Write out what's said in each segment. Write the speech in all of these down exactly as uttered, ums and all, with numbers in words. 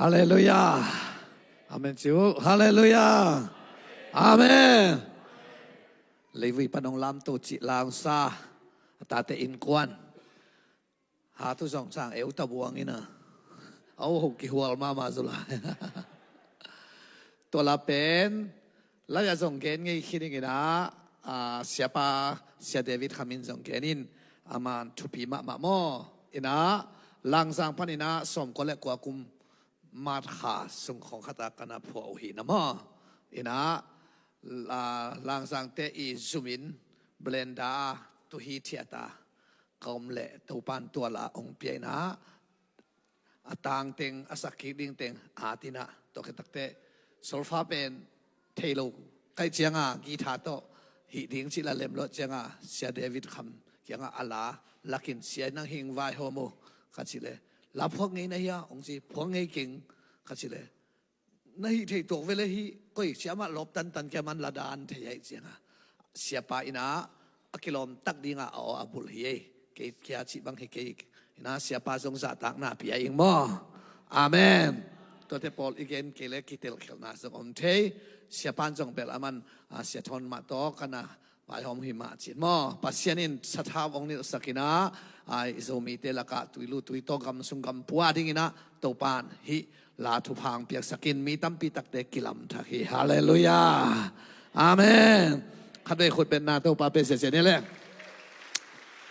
Halleluiah. Amen ci uh. Halleluiah. Amen. Leivui pan hong lamto cih Langsa a tate innkuan. Hatu zong sang eu ta buang ina. Au ho kihual mahmah zu lai. Tua la pen lai a zong gen ngei khin ing ina, a, siapa Sia David Kham in zong gen in, a man thupi mahmah maw. Ina Langzang pan ina sawmkua le kua kum March kha sung khawng khata kana phuah uh hi na maw. Ina, a, Langzangte i zumin blender tuhi thiata ka om leh Topan tua la hong pia ina, a tang teng, a sak kik ding teng a tina, tua khit takte solfa pen thei lo kaih cianga guitar tawh hih ding cih la lem lo cianga Sia David Kham kianga a la lakin, Sia, nang hing vaihawm uh ka cih leh, la phuak ngei na hia hong ci, phuak ngei keng ka cih leh, na hih thei tuak ve le hih, koi sia mah lawp tantan kia man la dan thei aih cianga siapa ina a kilawm tak dinga a aw a bulh hi ei. Kei kia cih bang hi kei ina, siapa zong zahtakna pia ing maw. Amen. Tuate pawl i gen kei le kitelkhelhna zong om thei. Siapa in zong bel a man, a, Sia Thawn mah tawh kana vaihawm hi mah cin maw. Pasian in sathau hong nilhsak ina, a, i Zomite lakah tuilu tuitaw gam sung gam pua ding ina Topan hih la thupha hong piaksak in mi tampi takte kilamthak hi. Halleluiah. Amen. Khatvei khut betna Topa pe sia sia ni le.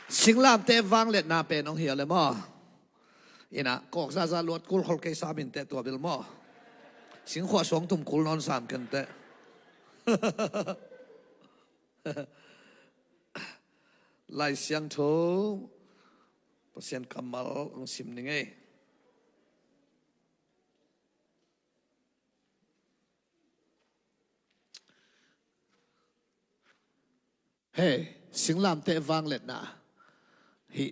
Singlamte vangliatna pen hong hi a le maw. Ina kawk zaza luat kul khol kei sam in teh tua bil maw. Singkhuah suang tum kul nawn sam ken teh. Lai Siangtho Pasian kammal hong sim ning ei. Hei, singlamte vangliatna hi.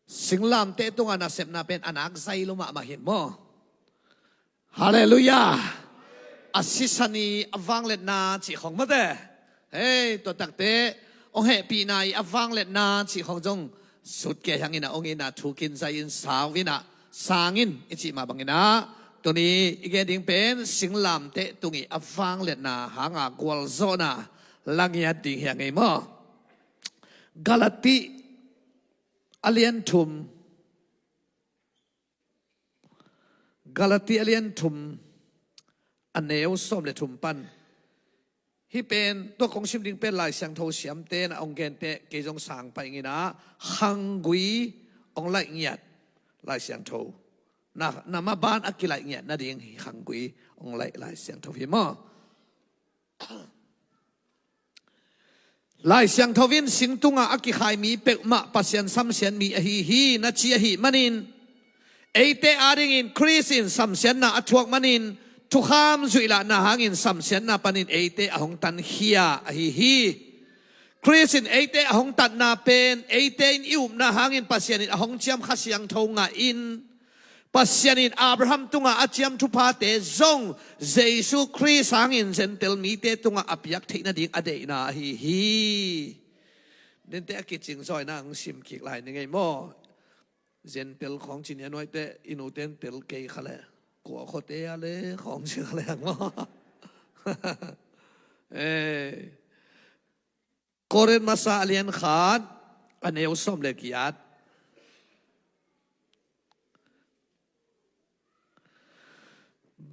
Singlamte tunga nasepna pen a nak zai lo mahmah hi maw. Halleluiah. A sisan i a vangliatna cih khong mate. Hei, tua takte hong hehpihna i a vangliatna cih khong zong sut kei hangin a hong ina thukin zai in sau ina sangin i cih mah bangin a, tuni i gen ding pen singlamte tung i a vangliatna hanga gualzawhna la ngiat ding hi a ngei maw. Galati a lian thum Galati a lian thum a neu sawm le thum pan. Hih pen tua kong sim ding pen Lai Siangtho siamte na hong gente kei zong sang pai ing ina, khanggui hong laih ngiat Lai Siangtho. Na, na maban a kilaih ngiat nading hi khanggui hong laih Lai Siangtho hi maw. Lai Siangtho in singtunga a kikhai mi peuhmah Pasian samsiat mi ahi hi na ci ahih manin, eite adingin Khrist in samsiatna a thuak manin, thukham zuihlahna hangin samsiatna panin eite a hong tankhia ahi hi. Khrist in eite a hong tatna pen eite in i upna hangin Pasian in a hong ciam Kha Siangtho ngah in, Pasian in Abraham tunga a ciam thuphate zong Jesu Khrist hangin Gentile mite tunga a piak theih nading a deihna ahi hi. Nente a kicing zawina ang sim kik lai ni ngei maw. Gentile khawng cin hian huaite i nute in tel kei kha le, kua khuate a le khawng cin kha le ang maw. Eh. Korin masa a lian khat a neu sawm le giat.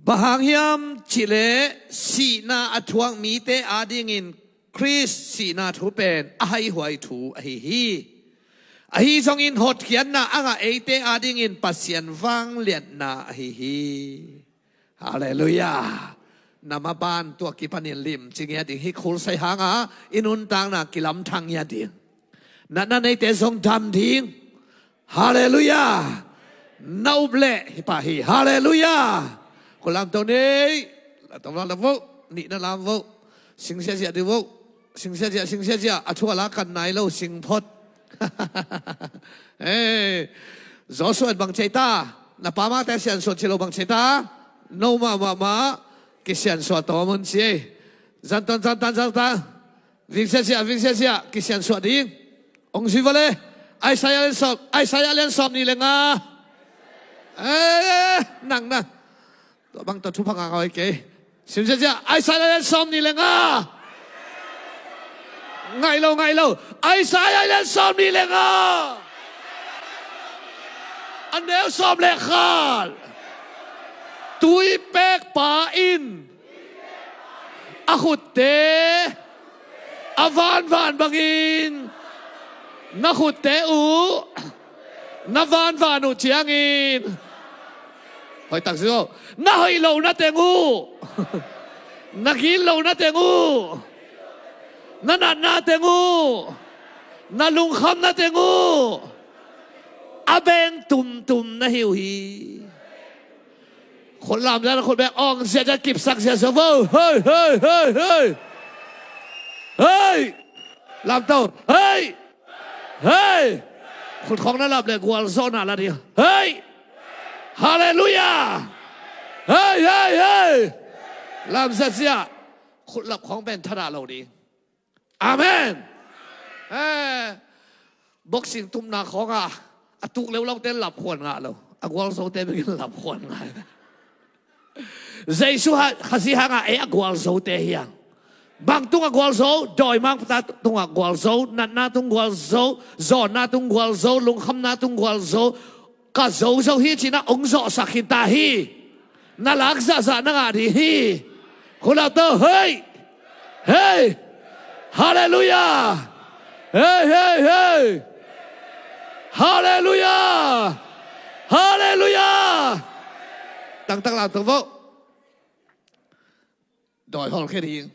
Bang hang hiam cihleh sihna a thuak mite adingin Khrist sihna thu pen a haihuai thu ahi hi. Ahi zongin hotkhiatna a ngah eite adingin Pasian vangliatna ahi hi. Halleluiah. Na maban tua kipanin lim ci ngiat ding hi, khulsai hanga i nuntakna kilamthang ngiat ding. Natna neite zong dam ding. Halleluiah. Na up leh hi pah hi. Halleluiah. Kua lamto nei. Lamto lam vo. Nihna lam vo. Sing siasia di vo. Sing siasia, sing siasia. A thu a la kan nai lo sing phot. Hey. Joshua bang cei ta. Na pa mate siansuah ci lo bang cei ta. No mah mah mah. Kisiansuah tawm un ci ei. Zanton zantan zantan. Ving siasia, ving siasia. Kisiansuah ding. Ong zui va le. Isaiah lian sawm, Isaiah lian sawm nih le nga. Eh, nang, nang. Tua bang tua thupha ngah ngah kei. Sim ziahziah, Isaiah lian sawm nih le nga. Ngai lo, ngai lo. Isaiah lian sawm nih le nga. A neu sawm le khat. Tui pekpa in a khutte a vanvan bangin na khutte uh na vanvan uh ciangin, hoih tak si lo, na hoih lo na teng uh, na gil lo na teng uh, na natna teng uh, na lungkhamna teng uh a beng tumtum na hi uh hi. Khut lam zia, khut bek awng zia, zia kipsak zia, zia vo. Hei, hei, hei, hei. Hei. Lam to. Hei. Hei. Khut khawng na lap le gualzawhna la ding. Hei. Halleluiah. Hei, hei, hei. Lam zia, zia. Khut lap khawng pen thadah lo ding. Amen. Eh, boxing tumna khawngah a tuk leuh lote lap khuan ngah lo. A gualzote bek in lap khuan ngah. Jesu ha-, Khazih hangah ei a gualzote hi hang. Bang tungah gualzo, dawimangpa tungah gualzo, natna tung gualzo, zawnna tung gualzo, lungkhamna tung gualzo, ka zo zo hi ci-in ah hong zawhsak khin ta hi. Na lak zahzah na ngah ding hi. Khut lap to, hei. Hei. Halleluiah. Hei, hei, hei. Halleluiah. Halleluiah. Tangtak lam to vo. Dawi hawlkhia ding.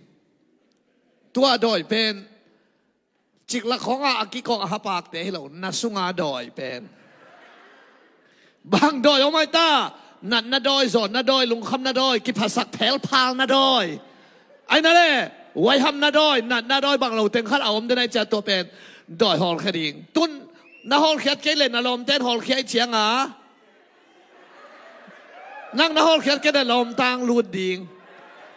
Tua dawi pen ciklak khawngah a kikawk a hapakte hi lo, na sunga dawi pen. Bang dawi om ai ta? Natna dawi, zawnna dawi, lungkhamna dawi, kiphasak phelphalna dawi. Ai na le, waihamna dawi, natna dawi, bang lo teng khat a om den ai cia tua pen dawi hawlkhia ding. Tun na hawlkhiat kei le na lawmten hawlkhia ai cianga nang na hawlkhiat kei na lawmtang lut ding.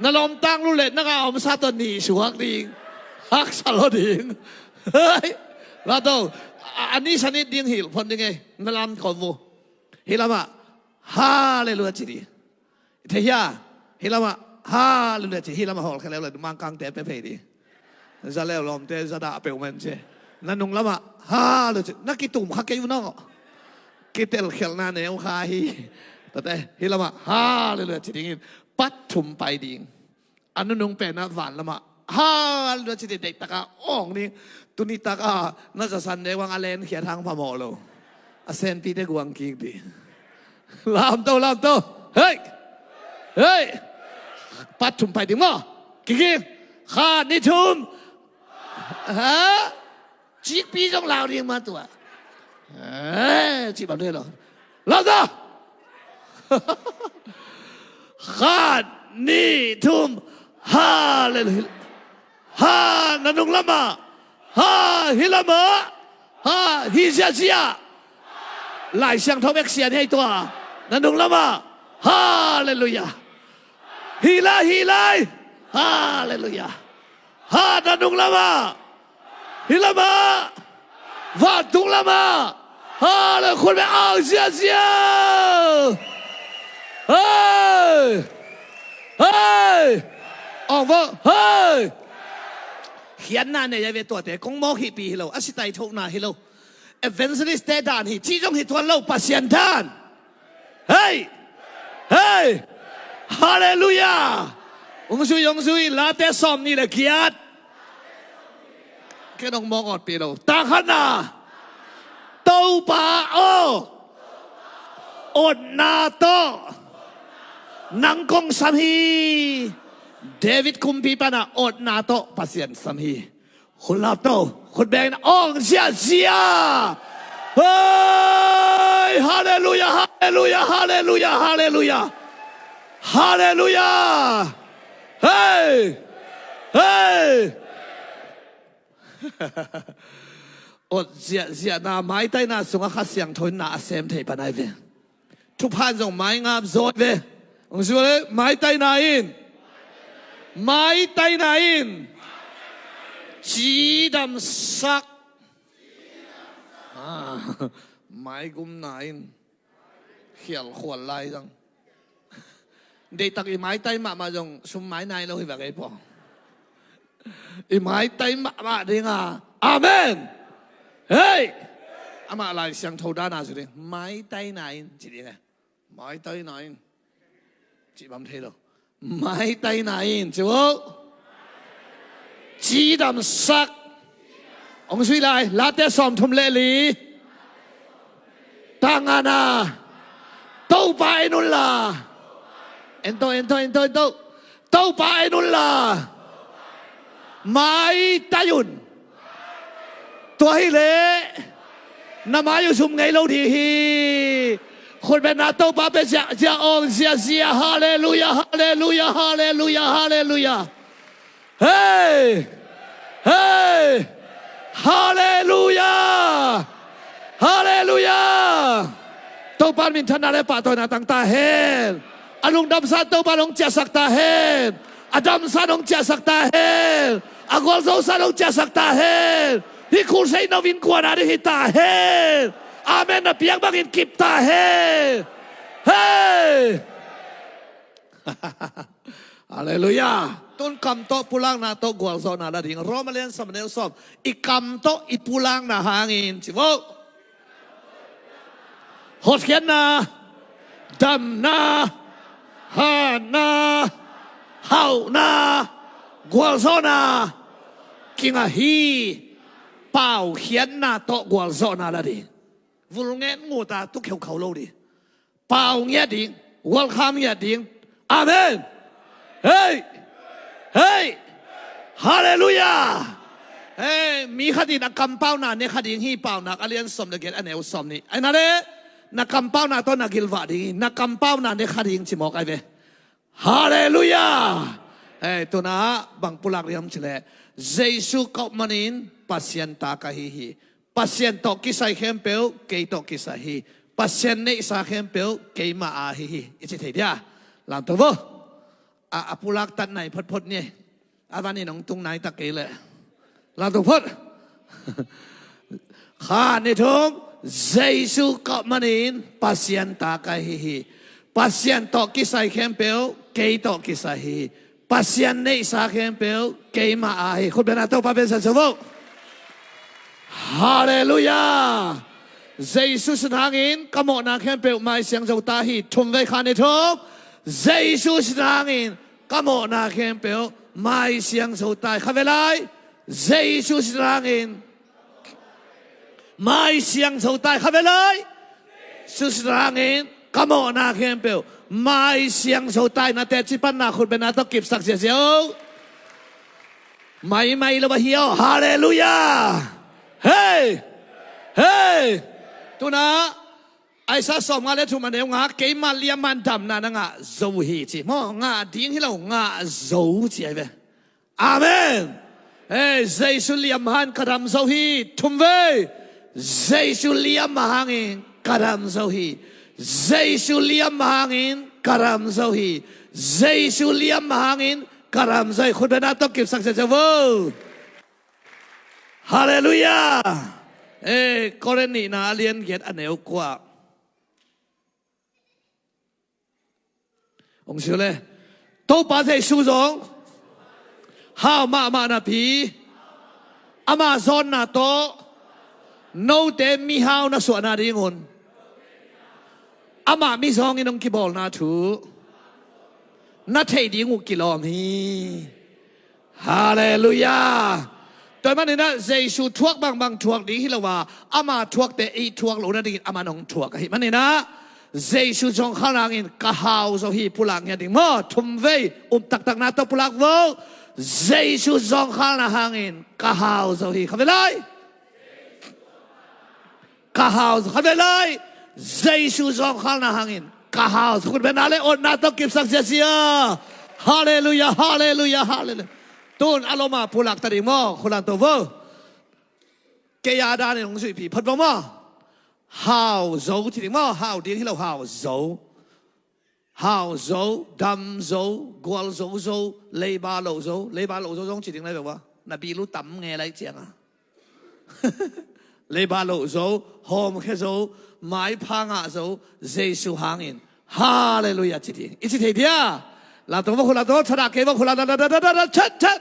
Na lawmtang lut le nang a omsa tawh nih suak ding. Haksa lo ding. Hei. Lato. A, a ni sanit ding hilh phon ding ei. Na lam kawm uh. Hih lamah. Halleluiah ci ding. Thei hia. Hih lamah. Halleluiah ci. Hih lamah hawlkhia leu le Mangkangte pe phei ding. Za leu lawmte za dah peuh man ci. Na nung lamah, ha, lo ci, na kitum kha kei uh nawh. Kitelkhialhna neu kha hi. Tate, hih lamah, ha, lo, lo ci dingin. Pat thum pai ding. A nunung penah van lamah, ha, lo ci ding, deihtakah awng ding. Tuni takah na zasan deuh ang a lenkhiat hang phamawh lo. A senpite guang kik ding. Lamto, lamto. Hei! Hei! Pat thum pai ding maw. Kik, kik. Khat, nih, thum. Ha? Cikpi zong lau ding mah tua. Eh, cih bang ding lo. Lamto. Khat, nih, thum. Halleluiah. Ha, na nung lamah. Ha, hih lamah. Ha, hih ziahziah. Lai Siangtho bek sian hi ei tua. Na nung lamah. Halleluiah. Hih lai, hih lai. Halleluiah. Ha, na nung lamah. Hih lamah. Vantung lamah. Halleluiah. Khut bek awng ziahziah. Hei. Hei. Awng vo. Hei. Khiatna nei a ve tuate kong mawk hihpi hi lo. A sitai thokna hi lo. Evangelist-te dan hi. Cih zong hi tuan lo, Pasian dan. Hei. Hei. Halleluiah. Hong zui, hong zui. Late sawm nih le giat. Ken hong mawk awtpi lo. Tang khatna. Topa aw. Otna tawh nang kong sam hi. David kumpi panah otna tawh Pasian sam hi. Khut lap to. Khut bengin awng ziahziah. Hei. Halleluiah. Halleluiah. Halleluiah. Halleluiah. Halleluiah. Hei. Hei. Ot ziahziahna, maitaina sungah Kha Siangtho in na a sem thei pan ai ve. Thupha in zong maingap zawi ve. Hong zui le, maitaina in. Maitaina in. Cidamsak. Ah, maigumna in khialkhual lai zang. Deihtak i maitai mahmah zong sum mai nai lo hi vak ei paw. I maitai mahmah dinga. Amen. Hei. Amah Lai Siangtho dana zu ding, maitaina in ci ding e. Maitaina in. Cih bang thei lo. Maitaina in ci vo. Cidamsak. Hong zui lai, Late sawmthum le li, tangana. Topa en unla. Ento, ento, ento, ento. Topa en unla. Maitai un. Tua hileh na mai uh zum ngei lo ding hi. Khutbetna Topa pe zia, zia awng, zia, zia. Halleluia, halleluia, halleluia, halleluia. Hei! Hei! Halleluia! Halleluia! Topa minthanna le pahtawina tang ta hen. A lungdamsa Topa hong ciahsak ta hen. A damsa hong ciahsak ta hen. A gualzosa hong ciahsak ta hen. Hih crusade no innkuan a ding hi ta hen. Amen na piak bangin kip ta hen. Hei! Halleluia. Tun kam tawh pulakna tawh gualzawhna la ding. Roma lian sawm a neu sawm. I kam tawh i pulakna hangin ci vo. Hotkhiatna, damna, hanna, hauhna, gualzawhna kingah hi. Paukhiatna tawh gualzawhna la ding. Vulnget nguta tu kheukhau lo ding. Pau ngiat ding, welcome ngiat ding. Amen. Hei! Hei! Halleluia! Hei, mi khat in a kampauna ne kha ding hi, Paunak a lian sawm le giat a neu sawm nih. Ai na le, na kampauna tawh na gilvah ding hi, na kampauna ne kha ding ci mawk ai ve. Halleluia! Hei, tuna bang pulak ding hiam cih leh, Jesu ka up manin Pasian ta ka hi hi. Pasian tawh kisai khempeuh kei tawh kisai hi. Pasian neihsa khempeuh keimah a hi hi, i ci thei dia. Lamto vo. A, a pulak tat nai photphot ni. A van in hong tung nai tak kei leh. Lamto phot. Khat, nih, thum. Jesu ka up manin Pasian ta ka hi hi. Pasian tawh kisai khempeuh kei tawh kisai hi hi. Pasian neihsa khempeuh keimah a hi. Khut bengna Topa pen san so vo. Halleluia. Jesu sin hangin ka mawhna khempeuh mai siangtho ta hi. Thum vei, khat, nih, thum. Jesu sin hangin ka mawhna khempeuh mai siangtho ta hi. Khat vei lai. Jesu sin hangin mai siangtho ta hi. Khat vei lai. Jesu sin hangin ka mawhna khempeuh mai siangtho ta hi. Na teci panna khut bengna tawh kipsak ziazia o. Maimai lo a hi o. Halleluia. Hei! Hei! Tuna Isaiah sawmnga le thum a neu nga, keima liamman damna na ngah zo uh hi ci. Maw, ngah ding hi lo, ngah zo ci ai ve. Amen. Hei, Jesu liamman ka dam zo hi. Thum vei. Jesu liamman hangin ka dam zo hi. Jesu liamman hangin ka dam zo hi. Jesu liamman hangin ka dam zo hi. Khut bengna tawh kipsak ziazia vo. Halleluia. Hei, Korin nihna a lian giat a neu kua. Hong sil le. Topa Jesu zong hau mahmah napi, ama zawnna tawh note mihau na suahna dingun amah mizawngin hong kibawlna thu na theih ding uh kilawm hi. Halleluia. Tua ahih maninah Jesu thuak bangbang thuak ding hi lo a, ama thuakte ei thuak loh nadingin aman hong thuak ahih maninah Jesu zawngkhalna hangin ka hau zo hi. Pulak ngiat ding maw? Thum vei, um taktakna tawh pulak vo. Jesu zawngkhalna hangin ka hau zo hi. Khat vei lai. Ka hau zo. Khat vei lai. Jesu zawngkhalna hangin ka hau zo. Khut bengna le otna tawh kipsak ziazia. Halleluia, halleluia, halleluia. Tun a loma pulak ta ding maw? Khulan to vo. Kei a danin hong zuihpih phot vo maw? Hau zo ci ding maw? Hau ding hi lo, hau zo. Hau zo, dam zo, gualzo zo, leiba lo zo. Leiba lo zo zong ci ding lai ve ua. Na bilu tam nge lai cianga. Leiba loh zo, hawmkhia zo, maipha ngah zo, Jesu hangin. Halleluiah ci ding. I ci thei dia. Lamtang va khula to, thadah kei va khula, da, da, da, da, da, da, chat, chat.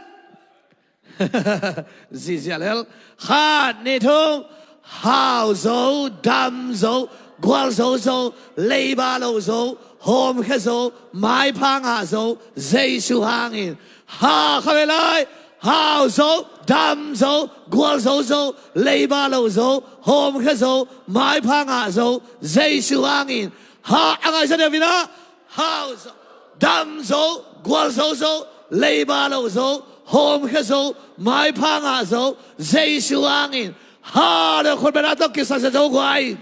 Ziziah lel. Khat, nih, thum. Hau zo, dam zo, gual zo zo, leiba loh zo, hawmkhia zo, maipha ngah zo, Jesu hangin. Ha, kha ve lai. Hau zo, dam zo, gual zo zo, leiba loh zo, hawmkhia zo, maipha ngah zo, Jesu hangin. Ha, a ngaihsut deuh in ah. Hau zo, dam zo, gual zo zo, leiba loh zo, hawmkhia zo, maipha ngah zo, Jesu hangin. Ha, le khut bena tawh kisaksia zo guai.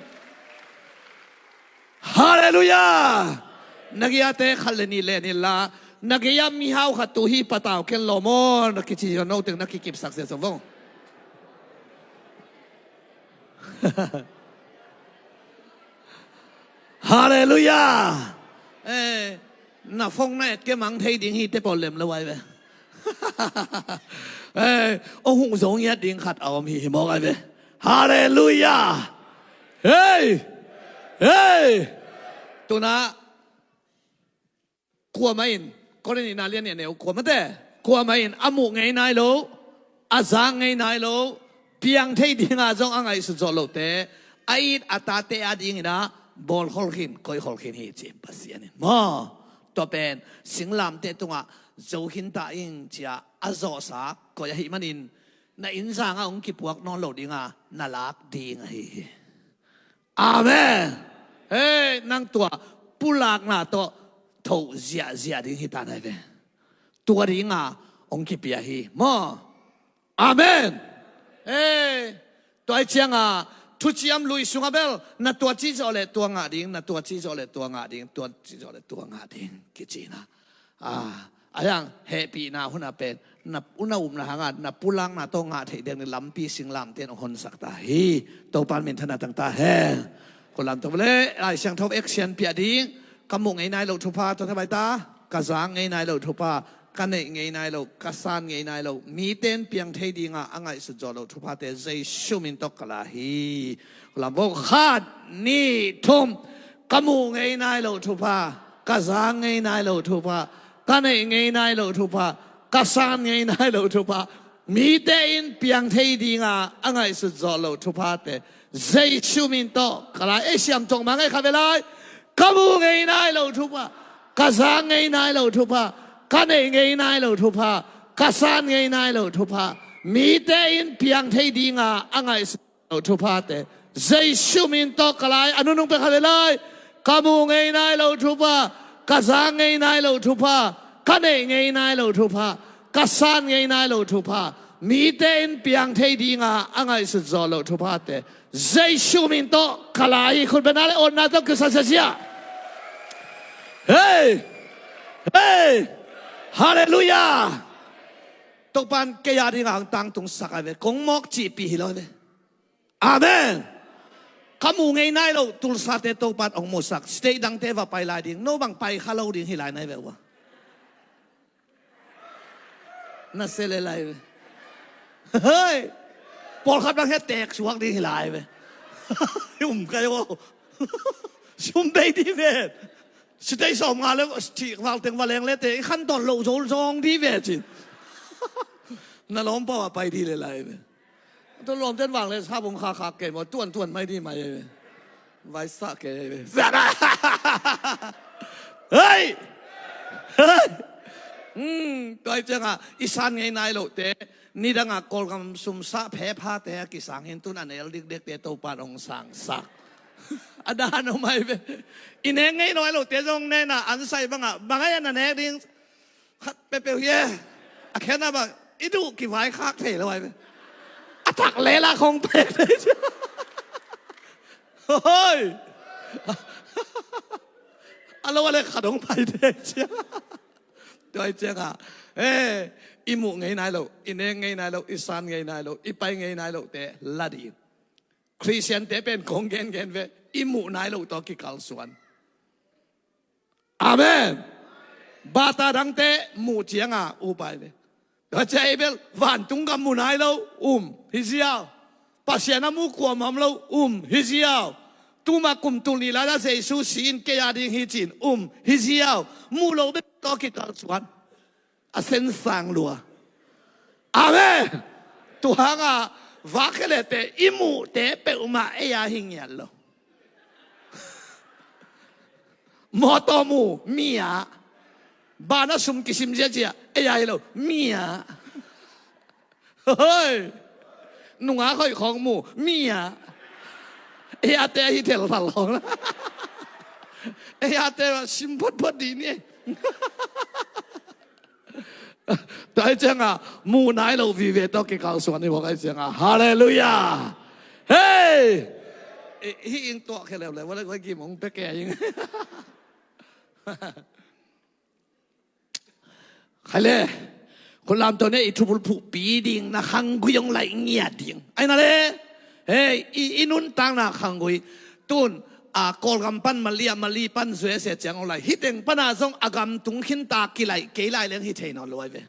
Halleluiah. Na gei-a te khat le nih len inla, na gei-a mihau khat tu hi patau ken lawm aw, na kici zia no teng na kikipsak zia zo vong. Halleluiah. Eh, na phone na et ke mang thei ding hi te pawl lem lo ai ve. Eh, ong hung zo ngiat ding khat a om hi hi mawk ai ve. Halleluiah. Hei. Hei. Tuna kuamah in, Korin in a lian nih a neu kuamah te, kuamah in a muh ngei nai lo, a zak ngei nai lo, piang thei dinga zong a ngaihsut zawh lote, a it a tate a dingin ah bawlkhol khin, koihkhol khin hi ci Pasian in. Maw, tua pen singlamteh tungah zo khin ta ing ci-a a zawhsak koih ahih manin, na innsang ah hong kipuak nawn lo dinga na lak ding ahi hi. Amen. Hei, nang tua pulakna tawh thoh ziahziah ding hi ta nai ve. Tua dinga hong kipia hi maw. Amen. Hei, tua hi cianga thuciam lui sunga bel na tua ci zawh le tua ngah ding, na tua ci zawh le tua ngah ding, tua ci zawh le tua ngah ding kici na. Ah, a hiang hehpihna hun a pen na, na upna hanga na pulakna tawh ngah theih ding ni lampi singlamteh in hong honsak ta hi. Topan minthanna tang ta hen. Ko lam tawh le Lai Siangtho action piah ding. Ka muh ngei nai loh thupha tawh thabai ta. Ka zak ngei nai loh thupha, ka neih ngei nai loh, ka san ngei nai loh, mite in piang thei dinga a ngaihsut zawh loh thuphate Jesu min tawh ka la hi. Ko lam bawk khat, nih, thum. Ka muh ngei nai loh thupha, ka zak ngei nai loh thupha, ka neih ngei nai loh thupha, ka san ngei nai loh thupha, mite in piang thei dinga a ngaihsut zawh loh thuphate Jesu min tawh ka la hi. Ei, siam tong mang ei, kha ve lai. Ka muh ngei nai loh thupha, ka zak ngei nai loh thupha, ka neih ngei nai loh thupha, ka san ngei nai loh thupha, mite in piang thei dinga a ngaihsut loh thuphate Jesu min tawh ka la hi. A nunung pek kha ve lai. Ka muh ngei nai loh thupha, ka zak ngei nai loh thupha, ka neih ngei nai loh thupha, ka san ngei nai loh thupha, mite in piang thei dinga a ngaihsut zawh loh thuphate Jesu min tawh ka la hi. Khut bena le awtna tawh kisaksia. Hei! Hei! Halleluiah! Topan kei a dinga hong tangtung sak ai ve. Kong mawk cihpih hi lo ve. Amen. Ka muh ngei nai loh Tulsate Topan hong musak. State dangte va pai lai ding. No bang pai kha lo ding hi lai nai ve ua. Na se le lai ve. Hei. Pawlkhat bang he tek suak ding hi lai ve. Um kai ua. Sum bei ding ve. Sitei sawm nga le thih val teng va leng le te i khan tawn lo zo zong ding ve cin. Na lawm pau a pai ding le lai ve. Tua lawmten vang le sa bung kha khak kei maw, tuan tuan mai ding mai ei ve. Vai sa kei ei ve. Hei! Hei! Hmm, tua hi cianga i san ngei nai lohte, nidanga Kawlgam sumsa phephate a kisang hin tun a nel dikdekte Topan hong sangsak. A dan om ai ve. I nek ngei nai lohte zong nena an sai banga, bang ai a na nek ding. Khat peuhpeuh hi e. A khenna bang i duh kivaikhak thei lo ai ve. A tak lela khong pek thei cia. Hoi. A lo a le khat hong pai thei cia. Tua hi cianga, eh, i muh ngei nai lo, i nek ngei nai lo, i san ngei nai lo, i pai ngei nai lohte la dih. Khristiante pen kong gengen ve, i muh nai loh tawh kikalsuan. Amen. Bata dangte muh cianga upai ve. Tua cia ei bel vantung gam muh nai lo um hi ziau. Pasian a mu kuamah om lo, um hi ziau. Tuma kum tul nih lai-ah Jesu si-in kei a ding hi ci-in um hi ziau. Muh loh bek tawh kikalsuan. A sensang lua. Amen. Tua hangah vakhia lehte i muhte peuhmah ei a hi ngiat lo. Mawtaw mu, mi-ah. Bana sum kisim ziazia, ei a hi lo, mi-ah. Hoi. Nungak hoih khawng mu, mi-ah. Ei a te a hi thel thal khawng la. Ei a te sim photphot dih ni. Tua hi ciangah mu nai lo vive tawh kikalsuan hi vawk ahi ciangah, halleluiah. Hei. Hih ing tuah khia leuleu, va gim hong pia kei a ing. Khai le. Khutlam tawh ne i thubul phuhpi ding na khanggui hong laih ngiat ding. Aina le. Hei, i, i nuntakna khanggui. Tun a Kawlgam pan Mali a, Mali pan U S A ciang hong laih. Hih teng pana zong a gam tung khinta kilaih kei lai leng hi thei nawn lo ai ve.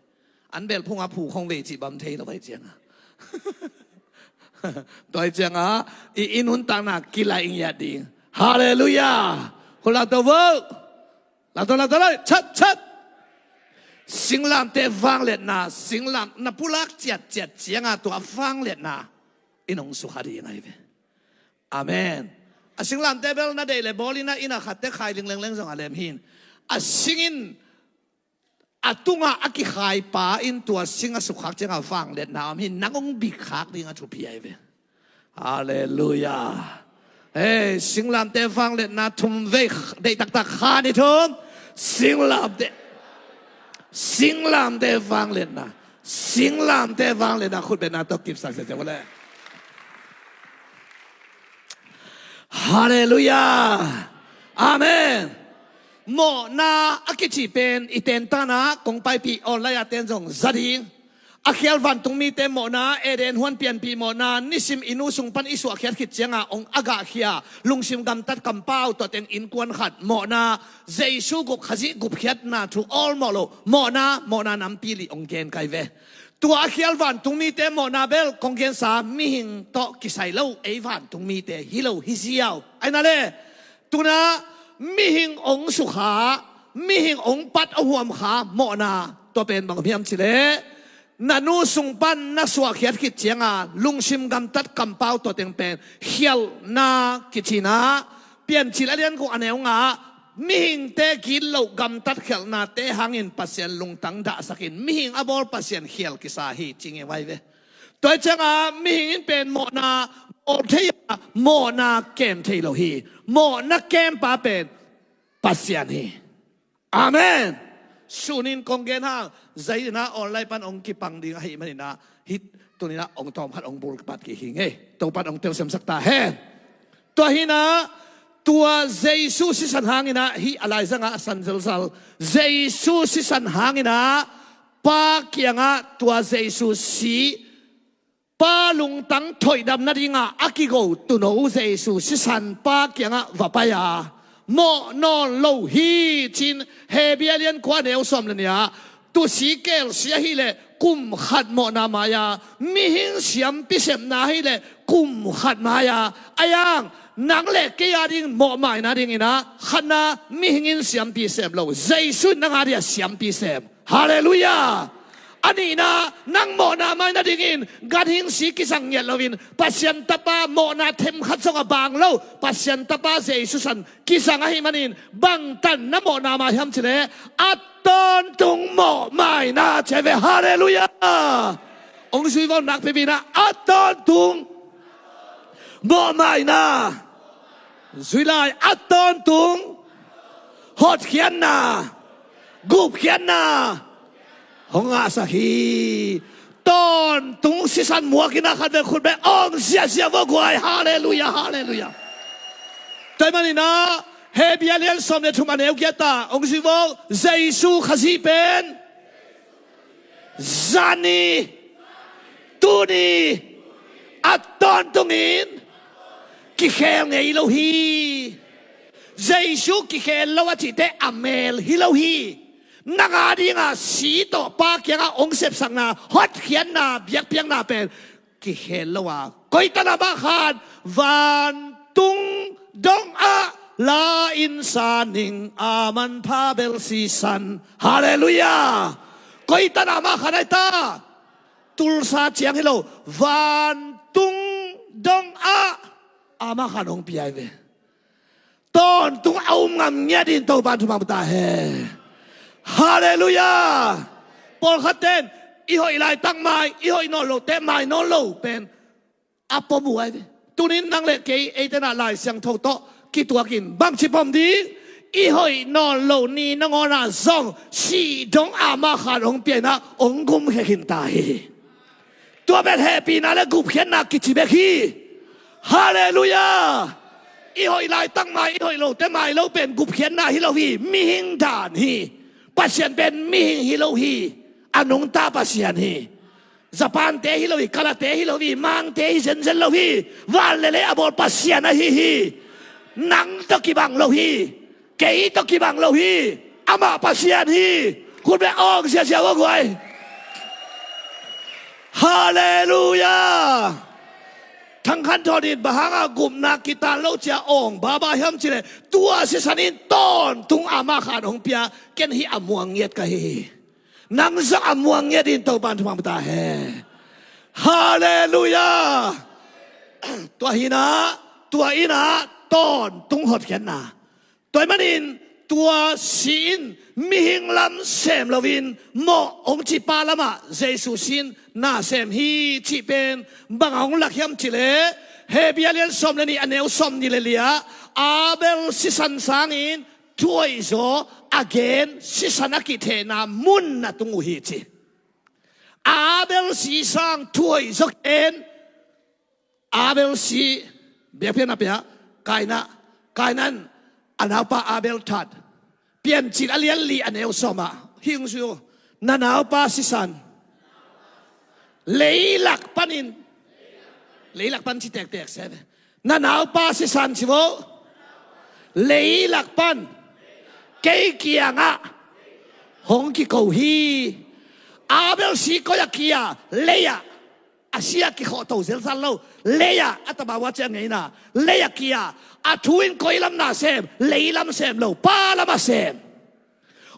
An bel phunga phu khong vei cih bam thei lo ai cianga. Tua ai cianga i, i nuntakna kilaih ngiat ding. Halleluiah. Khutlam tawh vo. Lamto, lamto lai, chat, chat. Singlamte vangliatna, singlam na pulak ciatciat cianga tua vangliatna in hong sukha ding ahi ve. Amen. A singlamte bel na deih le bawl ina, ina khatte khai linglengleng zong a lem hin. A singin a tungah a kikhai pa in tua sing a sukkhak cianga vangliatna om hin, nang hong bikkhak ding a thupi ahi ve. Halleluiah. Hei, singlamte vangliatna thum vei deih taktak khan i thum. Singlamte. Singlamte vangliatna. Singlamte vangliatna khutbetna tawh kipsak sese vawle. Halleluiah. Amen. Mawhna a kici pen i tentana kong paipih online a ten zong za ding. A khial vantung mite mawhna, Eden huan pianpih mawhna, nisim i nu sung pan i suahkhiat khit cianga hong a gahkhia lungsim gamtat kampau tua teng innkuan khat mawhna, Jesu gup Khazih gupkhiatna thu awlmawh lo mawhna, mawhna nampi lih hong gen kai ve. Tua a khial vantung mite mawhna bel kong gensa mihing tawh kisai lo, ei vantung mite hi lo hi ziau. Aina le. Tuna mihing hong sukha, mihing hong pat a huamkha mawhna tua pen bang hiam cileh, na nu sung pan na suahkhiat khit cianga lungsim gamtat kampau tua teng pen khialhna kicina, Piancil a lian guk a neu nga, mihingte gitloh gamtat khialhnate hangin Pasian lungtang dahsakin mihing a bawl Pasian khial kisa hi ci nge vai ve. Tua cianga mihing in pen mawhna bawl thei a, mawhna kem thei lo hi. Mawhna kempa pen Pasian hi. Amen. Sunin kong gen hang zaina online pan hong kipang ding ahi manina, hih tunina hong tawm khat hong bul kipat kei hi ngei. Topan hong telsiamsak ta hen. Tua hina, tua Jesu sisan hangina, hih a laizanga a san zelzal Jesu sisan hangina, Pa kianga tua Jesu si, Pa lungtang thoihdam nadinga a kigo tuuno Jesu sisan Pa kianga va pai a, mawh nawn lo hi cin Hebrew lian kua neu sawm le nia, tusi kelsia hileh kum khat mawhna mai-a, mihing siampi sepna hileh kum khat mai-a, a yang nang le kei a ding mawhmaina dingina khatna mihing in siampi sem lo, Jesu in nang a dia siampi sem. Halleluiah. A nihna, nang mawhna mai nadingin ganhing si kisang ngiat loin Pasian Tapa mawhna themkhat zong a bang lo Pasian Tapa Jesu san kisang ahi manin bangtan na mawhna mai hiam cileh a tawntung mawhmaina ci ve. Halleluiah. Hong zui vaw nakpipina a tawntung mawhmaina. Zui lai a tawntung hotkhiatna, gupkhiatna hong ngahsak hi. Tawntung sisan muakina khat ve khut ve awng ziahziah vaw guai. Halleluiah, halleluiah. Tua hi manina Hebrew lian sawm le thum a neu giat ah hong zui vaw, Jesu Khazih pen zani, tuni a tawntungin kikhel ngei lo hi. Jesu kikhel lo a cihte a mel hi lo hi. Nang a dinga si tawh Pa kianga hong sepsakna, hotkhiatna, biakpiakna pen kikhel lo a Koi tan a mah khan, vantung dong ah la in sa ning, a manpha bel sisan. Halleluiah. Koi tan a mah khan ai ta, tulsa ciang hi lo, vantung dong ah a mah khan hong pia hi ve. Tawntung a um ngam ngiat in Topan thupha ta hen. Halleluiah. Pawlkhat ten i hoih laitak mai, i hoih nawn lote mai nawn lo pen a pom uh ai ve. Tunin nang le kei eite na Lai Siangtho tawh kituakin bangci pom ding? I hoih nawn lo ni nangawn ah zong si dong a mah khan hong pia in ah hong gumkhia khin ta hi. Tua pen hehpihna le gupkhiatna kici bek hi. Halleluiah. I hoih laitak mai, i hoih lote mai lo pen gupkhiatna hi lo hi, mihing dan hi. Pasian pen mihing hi lo hi. A nungta Pasian hi. Japante hi lo hi, Kalate hi lo hi, Mangte hi zenzen lo hi. Van le lei a bawl Pasian ahi hi. Nang tawh kibang lo hi. Kei tawh kibang lo hi. Amah Pasian hi. Khut beng awng ziazia uh a guai. Halleluiah. Thang Khan Thawn in bang hanga gupna kitan lo cia awng baba hiam cileh, tua sisan in tawntung a mah khan hong pia, ken hih a muang ngiat ka hi hi. Nang zong a muang ngiat in Topan thupha ta hen. Halleluiah. Tua hi in ah, tua in ah tawntung hotkhiatna. Tua ahih manin tua si in mihing lam sem loin mawh hong ci pa lamah Jesu si in na sem hi cih pen bang a hong lak hiam cileh, Hebru a lian sawm le nih a neu sawm nih le li ah, Abel sisan sangin thuaihzaw a gen sisan a kithehna mun na tung uh hi ci. Abel si sang thuaihzaw gen. Abel si, biakpiakna pia, Kaina, Kaina in a naupa Abel that. Piancil a lian li a neu sawm ah hih hong ci uh. Na naupa sisan leilak panin, leilak pan ci tektek se ve. Na naupa sisan ci vo. Leilak pan kei kiangah hong kiko hi. Abel si koi ah kia? Lei ah. A si a kikhawhto zelzal lo. Lei ah a taba ua ciah ngeina. Lei ah kia. A thu in koi lam na sem? Lei lam sem lo, Pa lam a sem.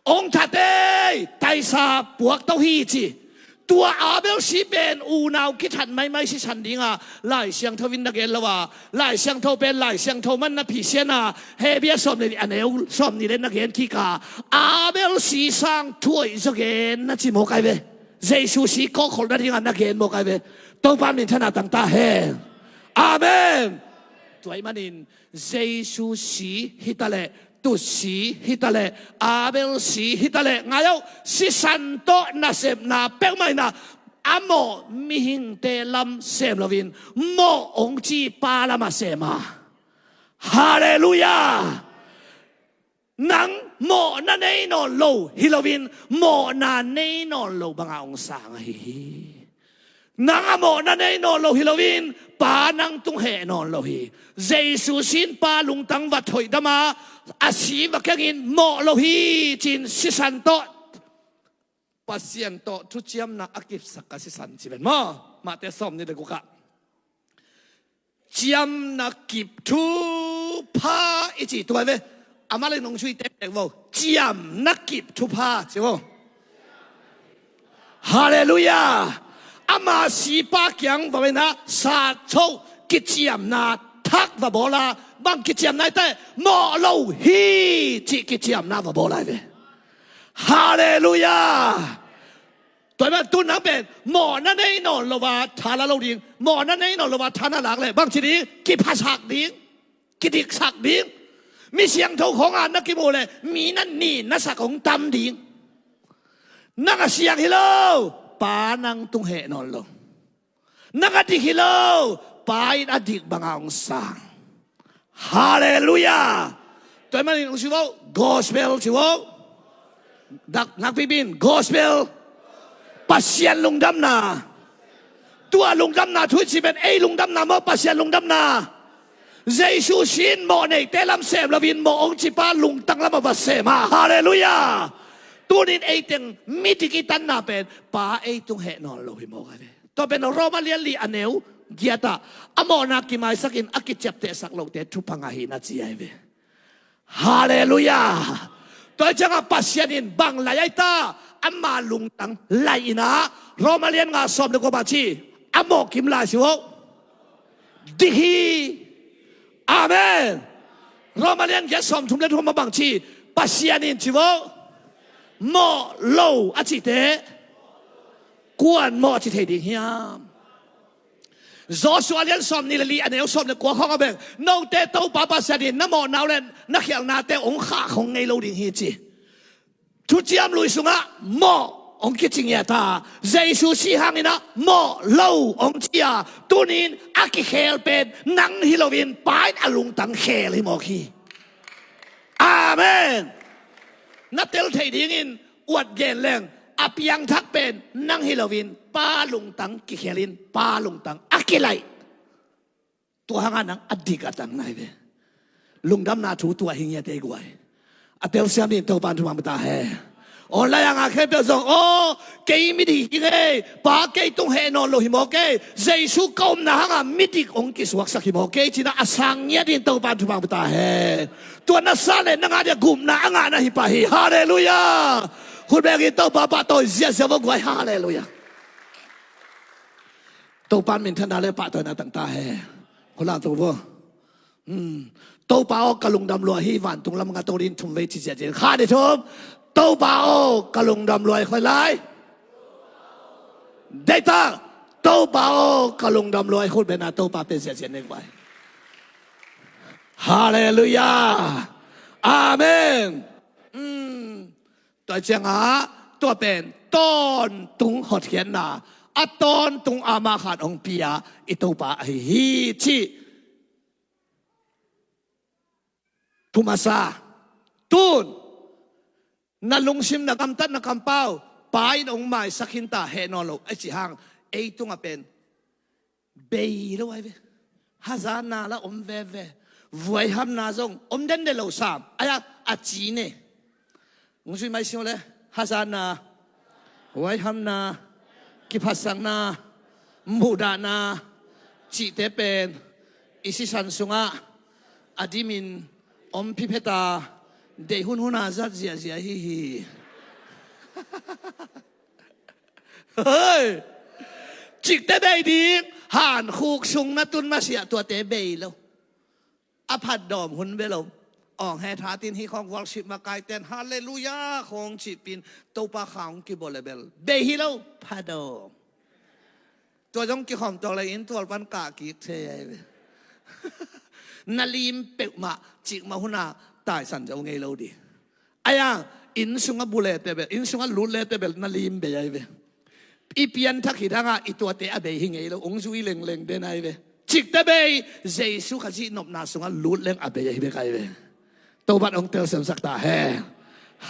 Ong that ei, taisa puakto hi ci. Tua Abel si pen unau kithat maimai sisan dinga Lai Siangtho in na gen lo a, Lai Siangtho pen Lai Siangtho man na phisian a, Hebru sawm le nih a neu sawm nih le na gen kik a, Abel si sang thuaihzaw gen na ci mawk ai ve. Jesu si kawkhol nadinga na gen mawk ai ve. Topa minthanna tang ta hen. Amen. Tua ahih manin Jesu si hi taleh, tut si hi taleh, Abel si hi taleh, ngai aw, sisan tawh nasepna peuhmah in ah, a mawh mihingte lam sem loin mawh hong ci Pa lam a sem a. Halleluiah. Nang mawhna nei nawn lo hi loin mawhna nei nawn lo banga hong sang ahi hi. Nang a mawhna nei nawn lo hi loin Pa nang tung heh nawn lo hi. Jesu si in Pa lungtang va thoihdam a, a si va kengin mawh lo hi ci-in sisan tawh Pasian tawh thuciamna a kipsak ka sisan ci ven maw? Mate sawm nih le guk ah ciamna kip thupha i ci tua ve. Amah le nong sui tektek vo. Ciamna kip thupha ci vo. Halleluiah. Ama sipa kiang va venah satcho kiciamna thak va bawl a, bang kiciamna i teh? Mawh lo hi cih kiciamna va bawl ai ve. Halleluiah. Tua ahih manin tu nang pen mawhna nei nawn lo a tha la lo ding. Mawhna nei nawn lo a tha na lak leh bang ci ding? Kiphasak ding, kidiksak ding. Mi siangtho khawng a na kimuh leh mi na nin na sak hong tam ding. Nang a siang hi lo, Pa nang tung heh nawn lo. Nang a dik hi lo, Pa in a dik banga hong sang. Halleluiah. Tua ahih manin hong ci vo, gospel ci vo. Dak nakpipi in gospel. Pasian lungdamna. Tua lungdamna thu i cih pen ei lungdamna maw, Pasian lungdamna? Jesu si in mawh neite lam sem loin mawh hong ci Pa lungtang lam a va sem a. Halleluiah. Tunin ei teng midik i tanna pen Pa ei tung heh nawn lo hi mawk a ve. Tua pen Roma lian li a neu giatah a mawhna kimaisakin a kiciaptehsak lote thupha ngah hi na ci ahi ve. Halleluiah. Tua hi ciangah Pasian in bang lai ahi ta, ama lungtang lai inah Roma lian nga sawm le kua bang ci, a mawh kim lai si uh. Dik hi. Amen. Roma lian giat sawm thum le thum a bang ci, Pasian in ci uh. Mawh lo a cihte kuan mawh a ci thei ding hiam? Joshua lian sawm nih le li a neu sawm le kua khawng a beng, note Topa Pasian in na mawhna uh le na khialhnate hong khah khong ngei lo ding hi ci. Thuciam Lui sungah mawh hong kici ngiat a, Jesu sih hanginah mawh lo hong ci a, tunin a kikhel pen nang hi loin Pa in a lungtang khel hi mawk hi. Amen. Na tel thei dingin uat gen leng, a piangthak pen nang hi loin Pa lungtang kikhelin Pa lungtang a kilaih. Tua hangah nang a dik a tang nai ve. Lungdamna thu tua hi ngiat ei guai. A telsiam dingin Topa in thupha pia ta hen. Online a ngah khempeuh zong, aw, kei midik hi ngei, Pa kei tung heh nawn lo hi maw kei, Jesu ka omna hangah midik hong kisuaksak hi maw kei, cinah a sang ngiat dingin Topa in thupha pia ta hen. Tua na sa le na ngah dia gupna a ngah na hi pah hi. Halleluiah. Khut bengin Topa pahtawi ziahziah vo guai. Halleluiah. Topa in minthanna le pahtawina tang ta hen. Khut lam to vo. Hmm. Topa aw ka lungdam lua hi, vantung lam nga to ding thum vei ci ziahziah. Khat nih thum. Topa aw ka lungdam lua hi, khoi lai. Deihtak. Topa aw ka lungdam lua hi, khut bengna Topa pe ziahziah ning vai. Halleluiah. Amen. Hmm. Tua ciangah tua pen tawntung hotkhiatna, a tawntung ama khat hong pia i Topa ahi hi cih. Thu masa, tun na lungsim, na gamtat, na kampau Pa in hong maisak khin ta, heh nawn lo a cih hang, ei tungah pen bei lo ahi ve. Hazatna la om veve. Vuaihamna zong om dende lo sam. Aia, a ci ne. Hong zui mai sing le. Hazatna, vuaihamna, kiphatsakna, muhdahna cihte pen i sisan sungah a dimin om phipheta, deih hunhun a zat ziahziah hi hi. Hei! Cikte bei ding, hankhuk sung na tun masiah tuate bei lo. A phatdawm hun bia lo. Awng he thatin hi khawng worship makaiten halleluiah khawng cihpin Topa kha hong kibawl le bel bei hi lo, phatdawm. Tua zong kikhawm tuak le inn tual pan kah kik thei ahi ve. Na lim peuhmah cikmah huna taisan zo ngei lo ding. Aia, inn sungah bu lete bel, inn sungah lut lete bel na lim bei ahi ve. I pianthak hi dangah i tuate a bei hi ngei lo, hong zui lengleng den ahi ve. Cikte bei, Jesu Khazih nopna sungah lut leng a bei ahi ve kai ve. Topan hong telsiamsak ta hen.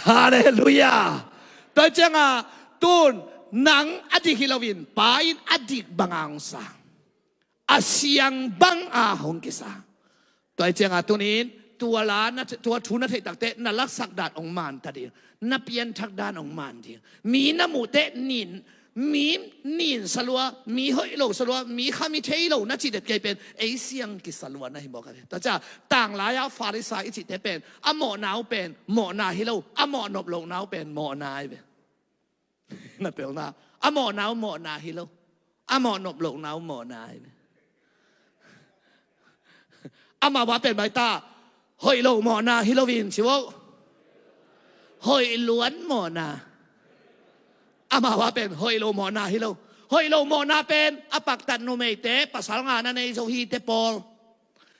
Halleluiah. Tua ciangah tun nang a dik hi loin Pa in a dik banga hong sa. A siang banga hong kisa. Tua hi ciangah tunin tua la na, tua thu na theih takte na laksak dan hong man ta ding. Na pianthak dan hong man ding. Mi na muhte nin, mi nin salua, mi hoih lo salua, mi kha mi thei lo na cih det kei pen ei siang kisa lua na hi mawk a ve. Tua ciah tanglai-ah Farisai i cihte pen a mawhna uh pen mawhna hi lo, a mawh nop lohna uh pen mawhna ahi ve. Na telna, a mawhna uh mawhna hi lo, a mawh nop lohna uh mawhna ahi ve. Amau a pen baita hoih lo mawhna hi loin ci vo. Hoih luan mawhna. Amau a pen hoih lo mawhna hi lo. Hoih lo mawhna pen a paktat numeite, pasal nga na nei zo hite pawl.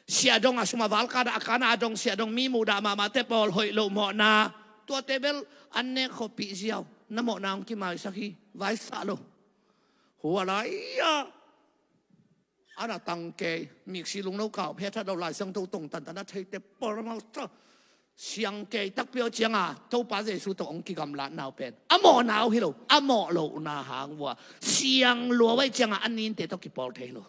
Siahdong a sum a valkana a kana a dong siahdong mi muhdah mahmahte pawl hoih lo mawhna. Tuate bel an nek khuapih ziau na mawhna hong kimaisak hi. Vaisah lo. Hua lai-ah ana tang kei, miksi lungno kau phethat lo, Lai Siangtho tong tantan a theite pawl a mauta siang kei takpi aw cianga Topa Jesu tawh hong kigamlatna uh pen a mawhna uh hi lo, a mawh lohna hang vua siang lua uh ahi cianga a ninte tawh kipawl thei lo.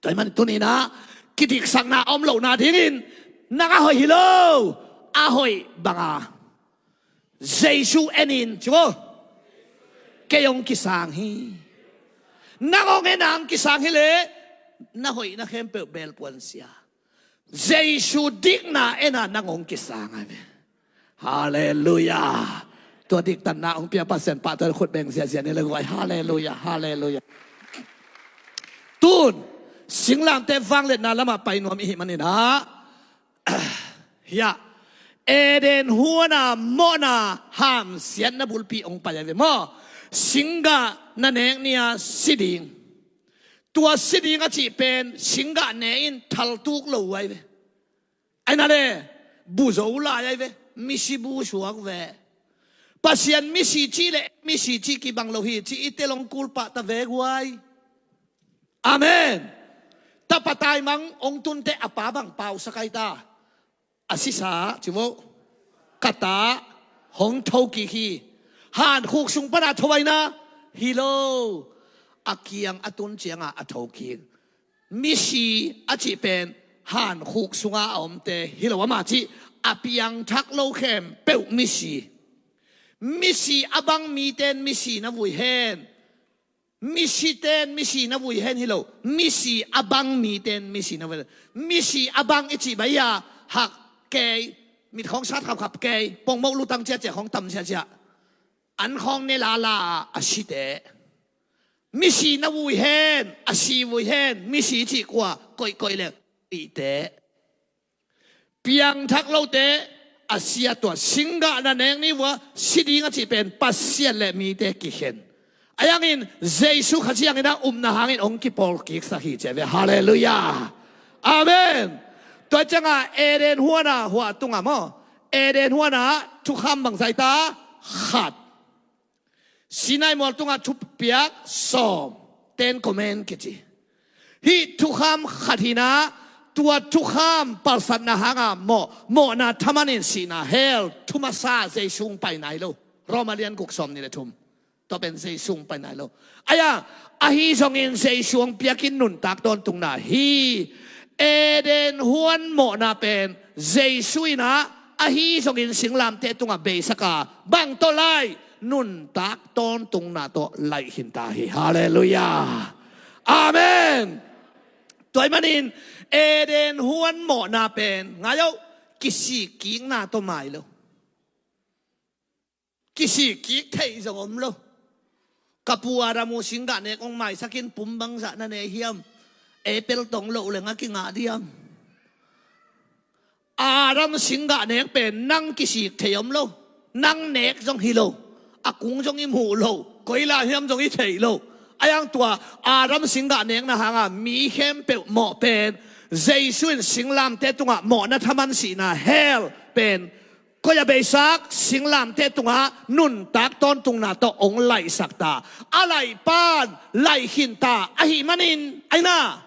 Tua hi man tuninah kidiksakna a om lohna dingin nang a hoih hi lo, a hoih banga Jesu enin ci vo. Kei hong kisang hi. Nang hong en a hong kisang hi leh na hoihna khempeuh belpuan sia. Jesu dikna en a nang hong kisang ai ve. Halleluiah. Tua diktatna hong pia Pasian pahtawi khut beng ziahziah ni le guai. Halleluiah, halleluiah. Tun singlamteh vangliatna lamah pai nuam i hih manin ah, hiah Eden huana mawhna hamsiatna bulpi hong pai ai ve maw. Singgah na nek ni-a si ding. Tua si ding a cih pen singgah ne in thaltuk lo uh ai ve. Aina le, bu zo lai ai ve. Misi bu suak ve. Pasian misi cih le misi cih kibang lo hi cih i tel hong kulpah ta ve guai. Amen. Tapa taimang hong tunte a pa bang pausak ai ta. A sisa ci vo. Kata hong thokik hi. Hankhuk sung pana tho ai na hi lo. A kiang a tun cianga a thokik. Misi a cih pen hankhuk sunga a omte hi lo ama cih a piangthak lo khempeuh misi. Misi a bang miten misi na vui hen. Misiten misi na vui hen hi lo. Misi a bang miten misi na vui hen. Misi a bang i cih bai a hak kei, mit khawng sat khapkhap kei, pongmoh lutang ciacia khawng tam ciacia, an khawng ne lala a site. Misi na vui hen, a si vui hen, misi cih kua koihkoih le ite. Piangthak lote a sia tua singgah na nek ni vua si ding a cih pen Pasian le mite kikhen. A yangin Jesu kha ciangin a upna hangin hong kipawlkiksak hi cia ve. Halleluiah. Amen. Tua cianga Eden huana hua tunga maw, Eden huana thukham bangzah ta? Khat. Sinai mual tungah thupiak sawm, Ten Command kici. Hih thukham khat hi-in ah, tua thukham palsatna hanga mawh, mawhna thaman in sihna hell thu masa Jesu hong pai nai lo. Roma lian guk sawm nih le thum. Tua pen Jesu hong pai nai lo. Aia, ahi zongin Jesu hong piakin nuntak tawntungna hi. Eden huan mawhna pen Jesu in ah, ahi zongin singlamteh tungah beisak a, bang tawh laih? Nuntak tawntungna tawh laih khin ta hi. Halleluiah. Amen. Tua ahih manin Eden huan mawhna pen ngai o, kisikkikna tawh mai lo. Kisikkik theih zong om lo. Ka pu Adam uh singgah nek hong maisak in pum bangzah na ne hiam? Apple tong loh leng a kingah diam? Adam singgah nek pen nang kisik thei om lo. Nang nek zong hi lo. A kung zong i muh lo. Koi lai hiam zong i theih lo. A yang tua Adam singgah nekna hanga mi khempeuh mawh pen Jesu in singlamteh tungah mawhna thaman sihna hell pen koi-ah beisak? Singlamteh tungah nuntak tawntungna tawh hong laihsak ta. A laih pan laih khin ta ahih manin, aina,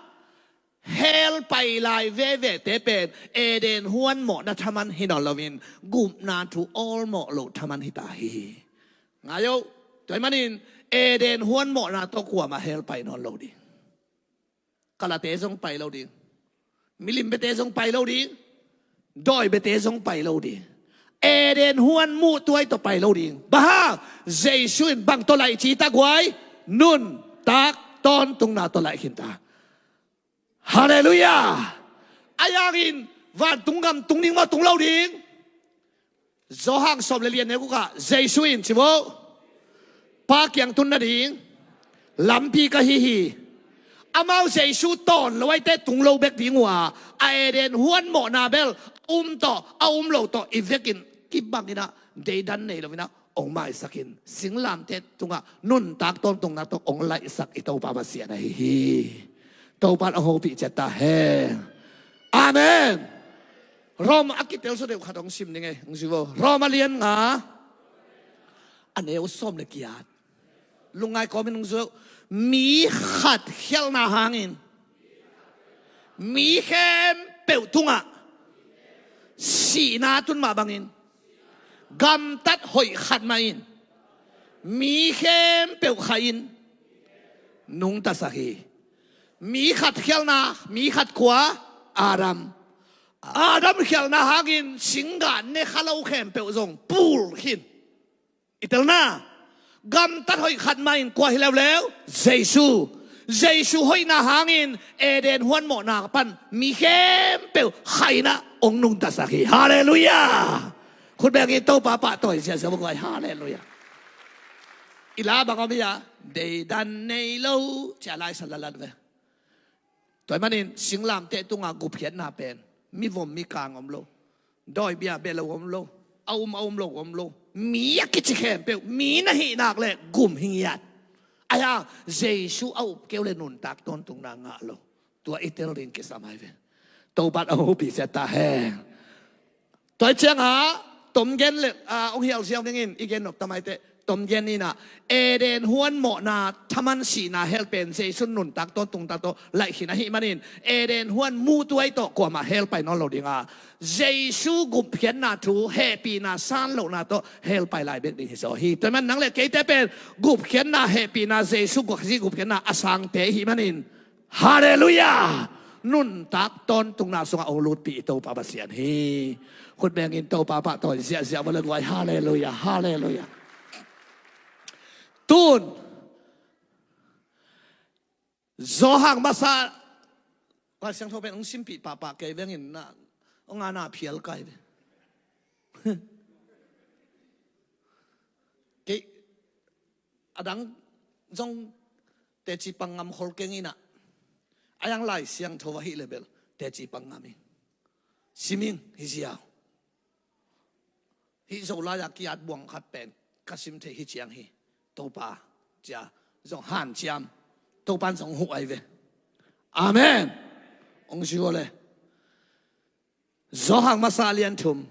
hell pai lai vevete pen Eden huan mawhna thaman hi nawn loin gupna thu awlmawh loh thaman hi ta hi. Ngai o, tua ahih manin Eden huan mawhna tawh kuamah hell pai nawn lo ding. Kalate zong pai lo ding. Milim bete zong pai lo ding. Dawi bete zong pai lo ding. Eden huan muh tuai tawh pai lo ding. Bang hang? Jesu in bang tawh laih ci ta guai? Nuntak tawntungna tawh laih khin ta. Halleluiah. A yangin vantung gam tung ding maw, tung lo ding? Johan sawm le lian neu gukah Jesu in ci vo, Pa kiang tun nading lampi ka hi hi. Amau Jesu tawn lo aite tung lo bek ding uh a, a Eden huan mawhna bel a um tawh a um lo tawh i vekin kibang in ah deidan nei lo in ah hong maisak in singlamteh tungah nuntak tawntungna tawh hong laihsak i Topa Pasian ahi hi. Topa in hong hopih ciat ta hen. Amen. Rom a kitel zaw deuh khat hong sim ning ei, hong zui vo. Rom a lian nga, a neu sawm le giat. Lungngai kawmin hong zui. Mi khat khialhna hangin mi khempeuh tungah sihna tun mah bangin, gamtat hoih khat mah in mi khempeuh kha in nungtasak hi. Mi khat khialhna, mi khat kua? Adam. Adam khialhna hangin singgah ne kha lo khempeuh zong pul khin. I telna, gamtat hoih khat mah in kua hi leuleu? Jesu. Jesu hoihna hangin Eden huan mawhna pan mi khempeuh khaina hong nungtasak hi. Halleluiah. Khut bengin Topa pahtawi ziahziah vua guai. Halleluiah. I la bang om hi a, deidan nei lo cia laisan lalat ve. Tua ahih manin singlamteh tunga gupkhiatna pen mivom mikang om lo, dawibia bia lo om lo, a um a um lo om lo, mi a kici khempeuh mi na hih nak leh gum hi ngiat. Ahi hang Jesu a up kei uh leh nuntak tawntungna ngah lo. Tua i tel ding kisam hi ve. Topan a hopih sia ta hen. Tua hi ciangah tomgen le, ah, hong hial ziau dingin i gen nop ta mai teh. Tomgen in ah Eden huan mawhna thaman sihna hell pen Jesu nuntak tawntungna tawh laih khin ahih manin Eden huan mutuai tawh kuamah hell pai nawn lo ding a, Jesu gupkhiatna thu hehpihna san lohna tawh hell pai lai bek ding hi zaw hi. Tua ahih manin nang le keite pen gupkhiatna hehpihna Jesu gupkhiatna a sangte i hih manin Halleluiah. Nuntak tawntungna sungah hong lutpih i Topa Pasian hi. Khut bengin Topa pahtawi ziahziah vua le guai. Halleluiah. Halleluiah. Tun Johan masa Lai Siangtho pen hong simpih pahpah kei vengin na hong ana phial kai ve. Kei adang zong teci pang ngam khol keng in ah, a yang Lai Siangtho ahih leh bel teci pang ngam ing. Siming hi ziau. Hih Zolai a kiat buang khat pen ka sim thei hi ciang hi. Topa cia zong hanciam. Topan zong huh ai ve. Amen. Hong zi vua le. Johan masa lian thum,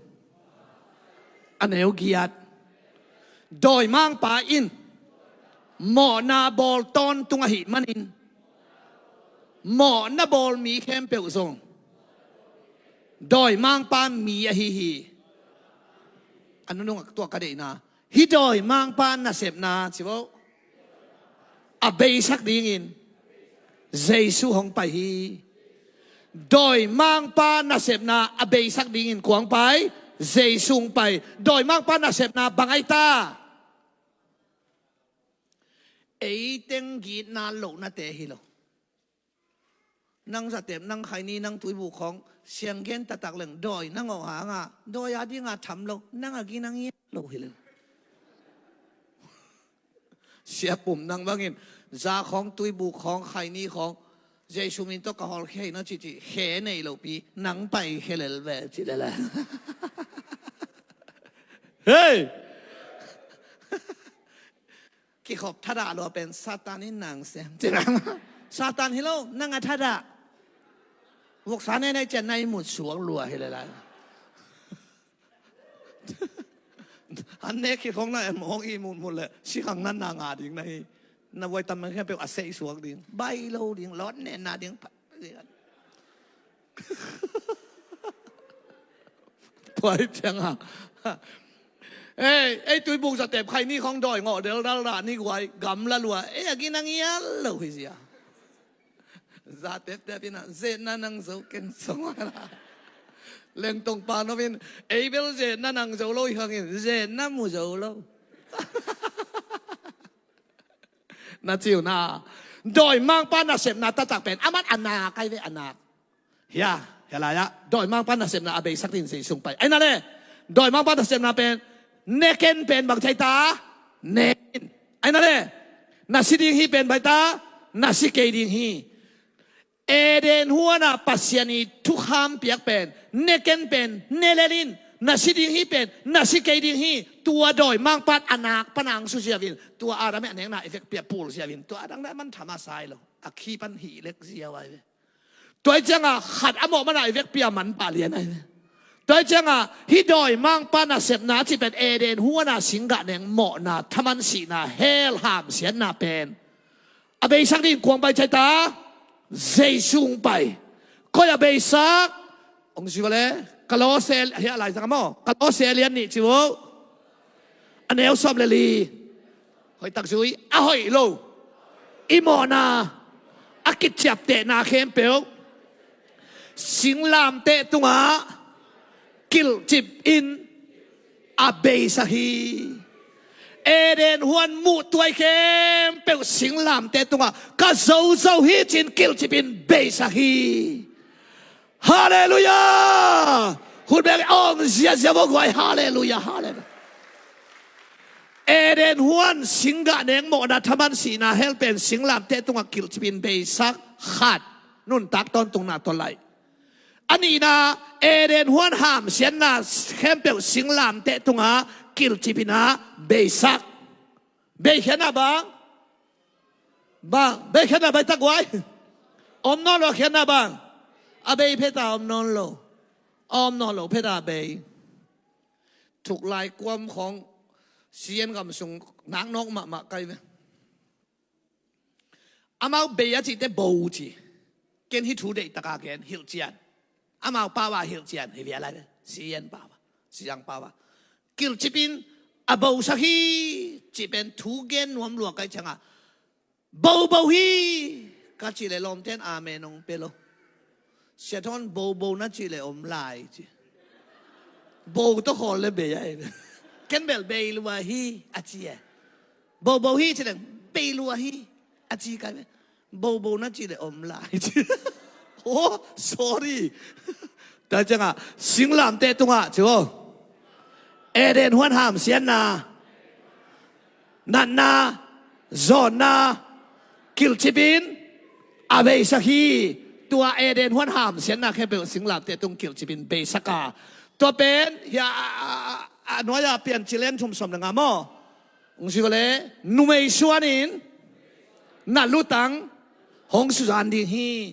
a neu giat. Dawimangpa in mawhna bawl tawntung ahih manin mawhna bawl mi khempeuh zong dawimangpa mi ahi hi. A nunung tua ka deihna hi. Dawimangpa nasepna ci vo a beisak dingin Jesu hong pai hi. Dawimangpa nasepna a beisak dingin kua hong pai? Jesu hong pai. Dawimangpa nasepna bang ahi ta? Ei teng gitna lohnate hi lo. Nang zatep, nang khaini, nang tuibuk khawng siang gen taktak leng dawi nang awh hanga dawi a dinga tham lo, nang a gina ngiat lo hi lel. Siapum nang bangin za khawng, tuibuk khawng, khaini khawng Jesu min tawh ka hawlkhia hi na cihcih khe nei lopi nang pai khe lel ve cih lel a. Hei! Kikhop thadah lua pen Satan in nang sem. Satan hi lo, nang a thadah. Voksa ne nei cian na i mut suak lua hi le lai. An nek khit khong na em hong i mut mut le sikhang nan na nga ding na hi. Na vuai tam khempeuh a seih suak ding, bai lo ding, lawt nen na ding. Tua hi ciang a, ei, ei tuibuk zatep khaini khong dawi ngawh deldal dah ni guai gamla lua, ei a gina ngial lo hi zia. Zatep tep ina zetna nang zo keng song a la. Lengtong pa nopin ei bel zetna nang zo lo hi khangin zetna mu zo lo. Na ciu na dawimangpa nasepna taktak pen aman a nak ai ve, a nak. Hia, hia lai-ah dawimangpa nasepna a beisak dingin Jesu hong pai. Aina le dawimangpa nasepna pen neken pen bang thei ta? Nek in. Aina le na si ding hi pen bai ta? Na si kei ding hi. Eden huana Pasian i thukham piak pen neken pen ne lel in. Na si ding hi pen na si kei ding hi. Tua dawimangpan a nak pana ang su ziau in, tua Adam i a nekna i vekpi a pul ziau in, tua adang le a man tham a sai lo, a khi pan hi lek ziau ai ve. Tua hi cianga khat a mawh mana i vekpi a man pah lian ai ve. Tua hi cianga hih dawimangpa nasepna a cih pen Eden huana singgah neng mawhna thaman sihna hell hamsiatna pen a beisak ding kuang pai cai ta? Jesu hong pai. Koi a beisak? Hong ci vua le Kolose, hia lai zang a maw, Kolose lian nih ci vua. A neu sawm le li. Hoih tak zui a hoih lo i mawhna a kiciaptehna khempeuh singlamteh tungah kilhcip in a beisa hi. Eden huan muhtuai khempeuh singlamteh tungah ka zozo hi ci-in kilhcipin beisak hi. Halleluiah. Khut beng awng ziazia vua guai. Halleluiah, halleluiah. Eden huan singgah neng mawhna thaman sihna hell pen singlamteh tungah kilhcipin beisak. Khat, nuntak tawntungna tawh laih. A nihna, Eden huan hamsiatna khempeuh singlamteh tungah kilhcipin ah beisak. Bei khiatna bang? Bang. Bei khiatna bang tak guai? Om nawn lo khiatna bang? A bei pheta om nawn lo. Om nawn lo pheta bei. Thuklai kuam khawng C N gam sung nak nawk mahmah kai ve. Amau bei a cihte bo ci. Ken hih thu deih taka gen hilhcian. Amau pau a hilhcian hi vial lai ve. C N pau a, C N pau a. Kilhcipin a bosak hi cih pen thu gen nuam lua kai ciangah. Bobo hi ka cih leh lawmten amen hong pia lo. Sia Thawn bobo na cih leh om lai ci. Bo tawh khawl leh bei a hi. Ken bel bei lua hi a ci e. Bobo hi ci leh bei lua hi a ci kai ve. Bobo na cih leh om lai ci. Oh, sorry. Tua ciangah singlamteh tungah ci aw. Eden huan hamsiatna, natna, zawnna kilhcipin a beisak hi. Tua Eden huan hamsiatna khempeuh singlamteh tung kilhcipin beisak a. Tua pen hia a, a, a, a nuai-a Piancil lian thum sawm le nga maw? Hong ci ko le, numei suanin na lutang hong suzan ding hi.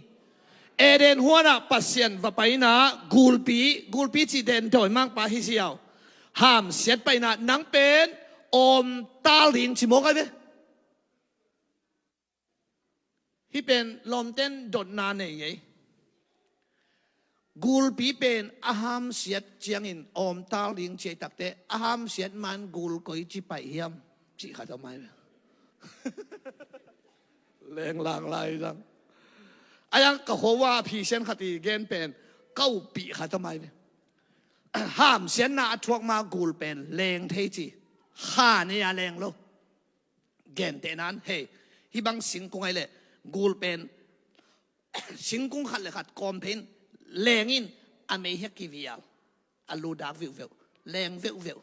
Eden huanah Pasian va paina gulpi, gulpi cih den dawimangpa hi ziau. Hamsiat paina nang pen om tal ding ci mawk ai ve. Hih pen lawmten dotna nei ei. Gulpi pen a hamsiat ciangin awmtal ding ciai takte a hamsiat man gul koi ci paih hiam cih khat a mai. Lenglang lai zang. A yang ka khuawa a phisian khat i gen pen ka upih khat a mai. Hamsiatna a thuak ma gul pen leng thei ci. Kha nei a leng lo. Gentehnan hei, hih bang singkung ai leh gul pen singkung khat le khat kawm phein lengin a mei hek kivial a ludak veuhveuh, leng veuhveuh.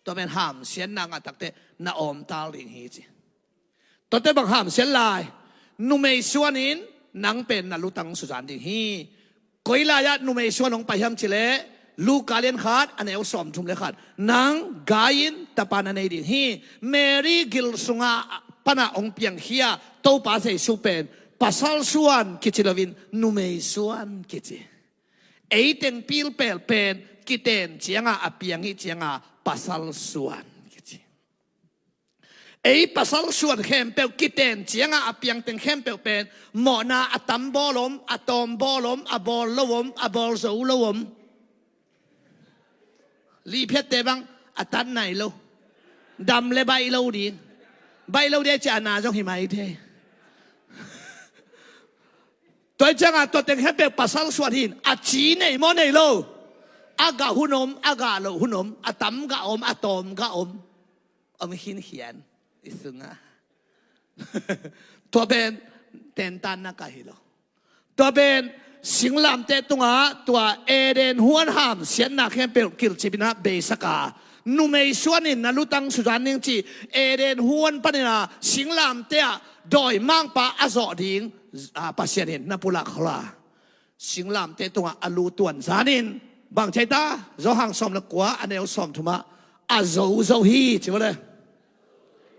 Tua pen hamsiatna ngah takte na awmtal ding hi ci. Tuate bang hamsiat lai? Numei suanin nang pen na lutang suzan ding hi. Koi lai-ah numei suan hong pai hiam cileh Luka lian khat a neu sawmthum le khat. Nang gai-in tapa na nei ding hi. Mary gil sungah panah hong piangkhia Topa Jesu pen pasal suan kici loin numei suan kici. Ei teng pilpel pen kiten cianga a piang ih cianga pasal suan kici. Ei pasal suan khempeuh kiten cianga a piangteng khempeuh pen mawhna a tam bawl om, a tawm bawl om, a bawl lo om, a bawl zo lo om. Lihphiatte bang a tat nai lo. Dam le baih lo ding. Baih lo ding cia na zong hi mai thei. Tua ih cianga tua teng khempeuh pasal suan hin a ci nei maw nei lo. A gah hun om, a gah loh hun om, a tam gah om, a tawm gah om. Om khinkhian i sungah. Tua pen tentanna ka hi lo. Tua pen singlamteh tungah tua Eden huan hamsiatna khempeuh kilhcipinah beisaka numei suanin na lutang suzan ning ci Eden huan paninah singlamteh ah dawimangpa a zawh ding, a, Pasian in na pulak khol a. Singlamteh tungah a lu tuan zanin bang ciai ta Johan sawm le kua a neu sawmthumah a zozo hi ci vawle.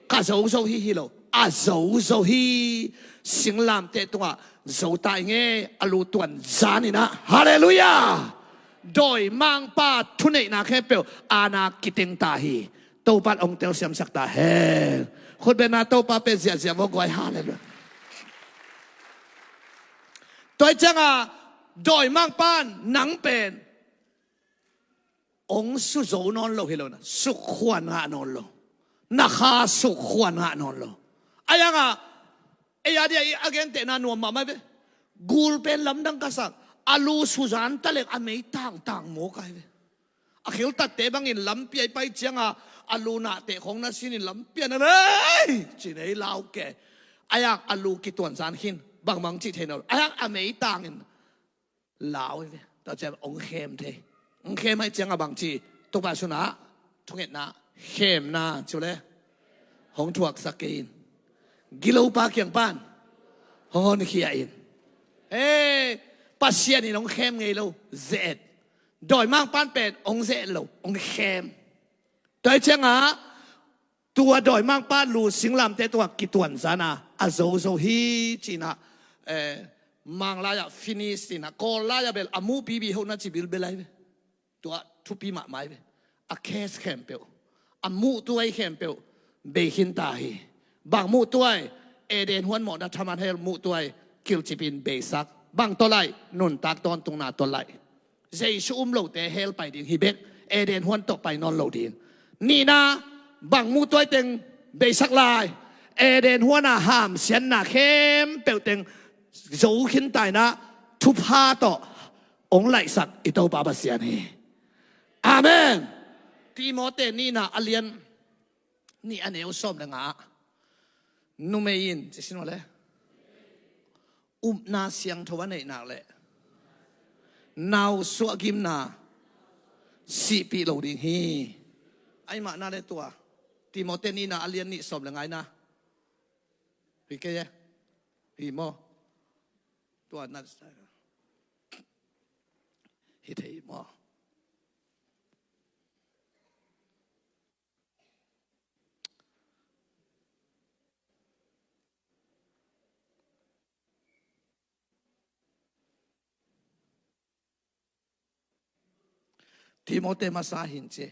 Ka zozo hi hi lo, a zozo hi. Singlamteh tungah zo ta i ngei a lu tuan zaninah. Halleluiah. Dawimangpa thuneihna khempeuh ana kiteng ta hi. Topan ong telsiamsak ta hen. Khutbetna Topa pen ziahziah vawguai. Halleluiah. Tua ih cianga dawimangpan nang pen ong suzo nawn lo hi lo na, sukhuan ngah nawn lo. Na kha sukhuan ngah nawn lo. A yanga ei a dia i a gentehna nuam mahmah ve. Gul pen lamdang ka sak a lu suzan talek a mei tangtang maw kai ve. A khiltatte bangin lampi a i pai cianga a lu nahteh khong na sinin lampi a na lei ci-in ei lau ke. A iang a lu kituanzan khin, bangbang cih thei nawn lo. A iang a meitangin lau hi ve. Tua ciang hong khem thei. Hong khem ahih cianga bangci, Topa sungah thungetna, khemna ci uh le, hong thuaksak kei in. Gilopa kiang pan hong honkhia in. He, Pasian in hong khem ngei lo, ze-et. Dawimangpa'n pen hong ze-et lo, hong khem. Tua ahih cianga tua dawimangpa lu singlamteh tungah kituanzan a, a zozo hi ci-in ah, eh, Manglai ah finish ci-in ah, Kawl lai ah bel a muh pipi hoh na ci bilbel ahi ve. Tua thupi mahmah ahi ve. A case khempeuh, a muhtuai khempeuh bei khinta hi. Bang muhtuai? Eden huan mawhna thaman hell muhtuai kilcipin beisak. Bang tawh laih? Nuntak tawntungna tawh laih. Jesu um lote hell pai ding hi bek, Eden huan tawh pai nawn lo ding. Nihna, bang muhtuai teng beisak lai? Eden huan a hamsiatna khempeuh teng zo khinta in ah, thupha tawh hong laihsak i Topa Pasian hi. Amen. Timote nihna a lian nih a neu sawm le nga ah, numei in, ci sin le, upna siangtho a neih nak leh nausuah gimna sihpih lo ding hi. Ahih manin le tua Timote nihna a lian nih sawm le nga in ah, hi kei e, hi maw? Tua na hi thei maw? Timote masa hin ci.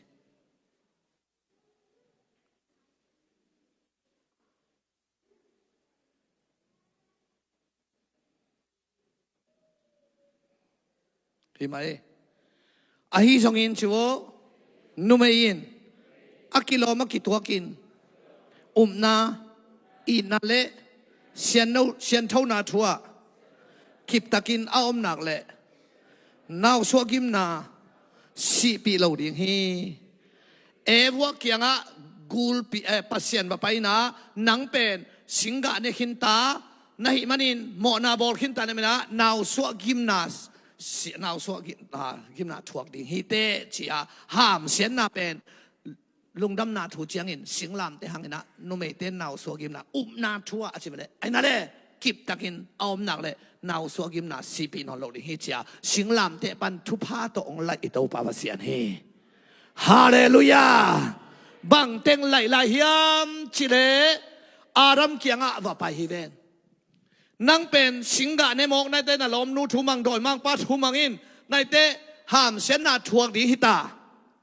Hi mah e. Ahi zongin ci uh, numei in a kilawm a kituakin upna, itna le sianno-, sianthona thu ah kiptakin a om nak leh nausuah gimna sihpih lo ding hi. Eva kiangah gulpi, eh, Pasian va pai in ah, nang pen singgah ne khinta na hih manin, mawhna bawl khinta na hih manin ah, nausuah gimna, si-, nausuah gim-, ah, gimna thuak ding hi teh ci-a, hamsiatna pen lungdamna thu ciangin singlamteh hangin ah, numeite nausuah gimna, upna thu ah a ci mah leh, ahih nak leh kiptakin a om nak leh nausuah gimna sihpih nawn lo ding hi ci-a, singlamteh pan thupha tawh hong laih i Topa Pasian hi. Halleluiah. Bang teng laih lai hiam cih leh, Adam kiangah va pai hi ven. Nang pen singgah ne mawk, naite na lawmnu thumang, dawimangpa thumang in, naite hamsiatna thuak ding hi ta.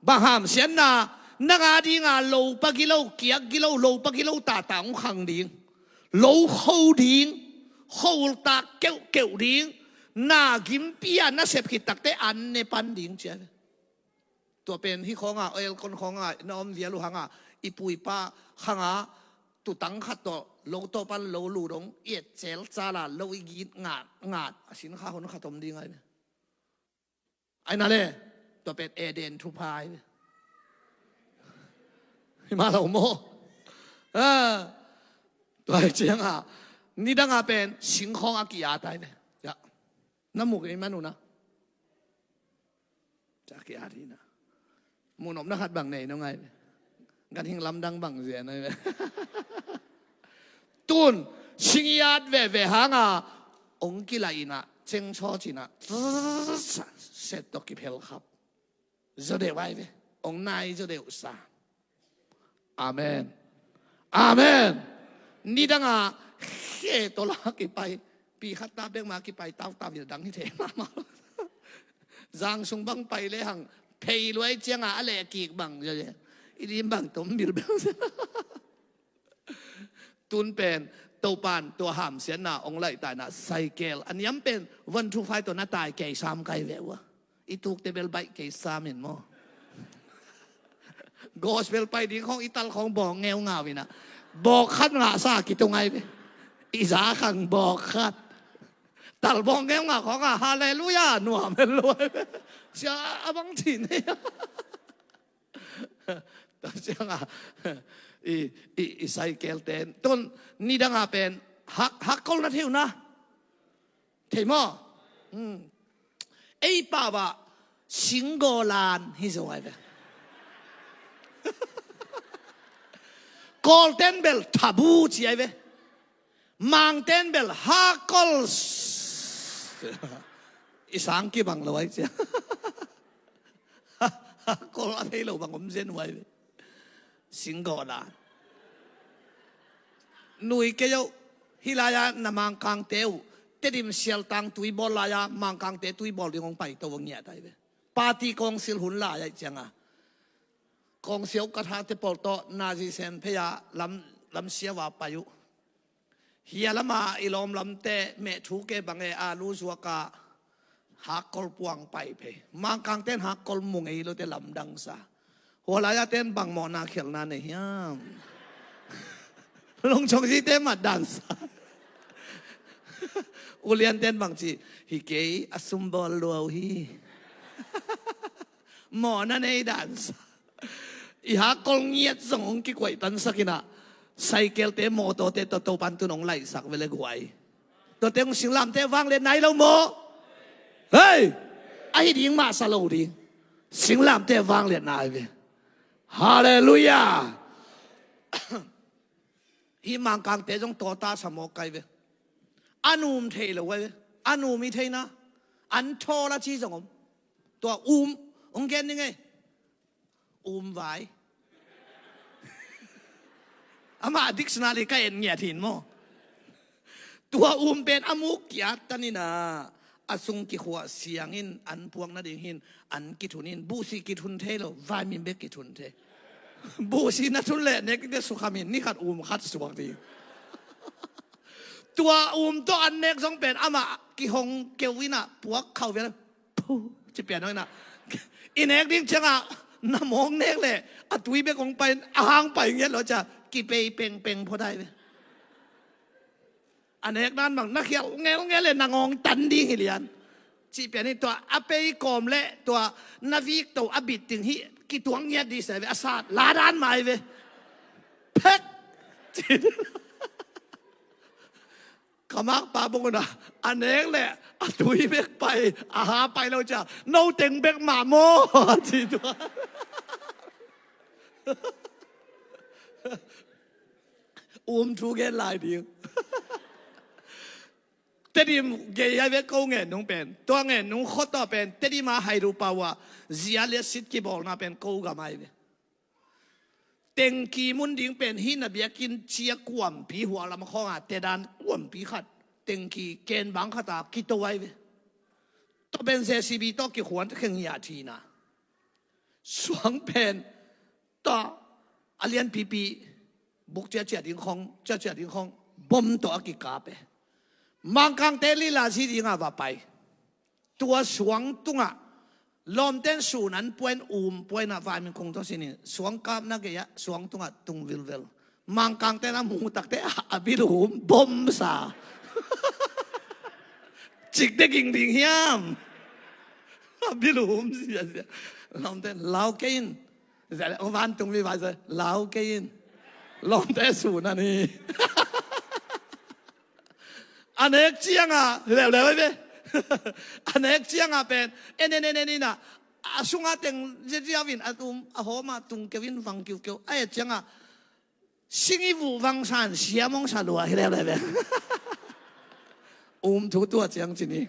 Bang hamsiatna? Nang a dinga lopa gilo, kiak gilo, lopa gilo tata hong khang ding. Lo kho ding, kho ultak keuhkeuh ding, na gimpi a na sep khit takteh an ne pan ding ci a. Tua pen hih khawnga, oil kon khawnga na om vial uh hanga, i pu i pa khanga tutang khat tawh lo tawh pan lo lut dong, i et celcal a lo i git ngat ngat, a sin kha hon khat om ding ai ve. Ai na le, tua pen Eden thupha ai ve. Hi mah lo maw? Ah, tua ai cianga, nidanga pen singkhawng a ki-at ai ve. Ya. Na mu kei mah uh na. Ca ki-at hi na. Muh nopna khat bang nei nong ai ve. Ganhing lamdang bang zia na ve. Tun, sing i at veve hanga, ong kilai ina, ceng chaw cina, set tawh kiphel khap. Zaw deuh ai ve, ong nai zaw deuh sa. Amen. Amen. Nidanga khe tawh la kipai, pi khat ta bek ma kipai tautau hi dang hi thei mahmah. Zang sung bang pai le hang, phei luai cianga a leh kik bang zaw deuh. I lim bang tom bilbel. Tun pen, Topan tua hamsiatna ong laih ta ina, cycle a niam pen, one two five tawh na tai kei sam kai ve ua. I tukte bel baih kei sam in maw. Gospel pai ding khawng, i tal khawng bawk ngeungau ina. Bawk khat ngah sa kitung ai ve. I za khang bawk khat. Tal bawk ngeungau khawng a, halleluiah, nuam en lo ai ve. Sia a bang cin e. Tua ciangah i, i, i cycle ten tun nidangah pen hak, hakkol na thei uh na. Thei maw? Hmm. Ei pau ah singgawlan hi zo ai ve. Kawlten bel thabu ci ai ve. Mangten bel hakkol. I sang kibang lo ai cia. Hakkol a thei lo bang om zen uh ai ve. Singgawlan. Nui kei uh. Hih lai-a na Mangkangte uh Tedim sialtang tui bawl lai-a Mangkangte tui bawl ding hong paito uh a ngiat ai ve. Party kawngsil hun lai ai cianga kawngsiau ka thate pawl tawh nazi sen phei-a lam, lamsia va pai uh. Hia lama i lawm lamte meh thu ke bang e a lu zuaka hakkol puang pai phei. Mangkangten hakkol mu ngei lote lamdang sa. Hua lai-a ten bang mawhna khialhna nei hiam? Lungchong zite mat dan sa. Ulianten bang ci hi kei a sumbawl luau hi. Mawhna nei dan sa. I hakkol ngiat zong hong kikuaih tansak inah cycle-te mawtawte tawh Topan tun hong laihsak vele guai. Tuate hong singlamte vangliat nai lo maw? Hei! Ahi ding mah sa lo ding. Singlamte vangliat nai ve. Halleluiah. Hih Mangkangte zong tawta sa mawk kai ve. A num thei lo ai ve. A num i theina an thawl a ci zong om. Tua um hong gen ning ei. Um vai. Amah dictionary ka en ngiat hin maw? Tua um pen a muk kiat taninah a sung kikhuah siangin an puak nading hin an kithun in buhsi kithun thei lo, vaimin bek kithun thei. Buhsi na thun leh nek dingte sukhamin ni khat um khat suak ding. Tua um tawh an nek zong pen amah kihong keu inah puak khauh vial. Phu, ci pian hong inah i nek ding ciangah na mawng nek leh a tui bek hong pai in a hang pai ngiat lo cia kipei pengpeng phot ai ve. A nek dan bang na khialh ngelngel leh na ngawng tan ding hi lian. Cih pian hi tua a pei kawm leh tua na vik to a bit ding hi kituak ngiat dih sa ve a sat la dan mai ve. Phek. Ka makpa bung unah a nek leh a tui bek pai a ha pai lo cia no teng bek mah maw a ci tua. Um thu gen lai ding. Tedim gei ai ve ko ngen nung pen tua ngen nung khot tawh pen Tedim a hai rupa uh a zia liatsit kibawlna pen ko gam ai ve. Tengki mun ding pen hih na biakinn cia kuampi hualam khawnga tedan kuampi khat tengki kenbang khata kito ai ve. Tua pen J C B tawh kikhuan kheng hi a thina. Suang pen tawh a lianpipi buk ciacia ding khong ciacia ding khong bom tawh a kikap e. Mangkangte lila zi dingah va pai. Tua suang tungah lawmten sun an puan um puanah vaimin kong tawh sinin suang kapna gei-ah suang tungah tung vilvel. Mangkangten a muh takte a bilum bomsa. Cikte ging ding hiam? A bilum ziazia. Lawmten lau kei in. Zia le, vantung mi vai zia lau kei in. Lawmte sun a ni. A nek cianga leuleu ai ve. A nek cianga pen en en en en ina a sunga teng ziaziau in a tum a hawma tung keu in vang kiukeu a et cianga singi vuh vangsan siam hong sa lua hi leuleu ve. Um thu tua ciang cini.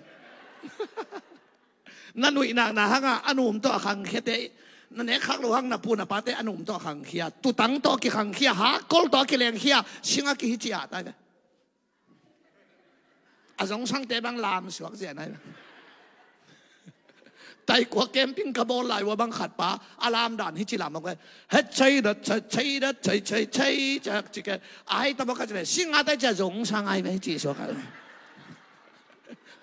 Na nuihnak na hanga a num tawh a khangkhiate na nek khak lo hang na pu na pate a num tawh a khangkhia tutang tawh a kikhangkhia hakkol tawh a kilengkhia singa kihi ciah tai ve. A zongsangte bang lam suak zia nai. Taikua camping ka bawl lai ua bang khat pa a lam dan hi ci lam bang he chei da chei chei da chei chei chei chak ci ke ai ta bang ka ci le singa tai cia zongsang ai ve ci suak ai.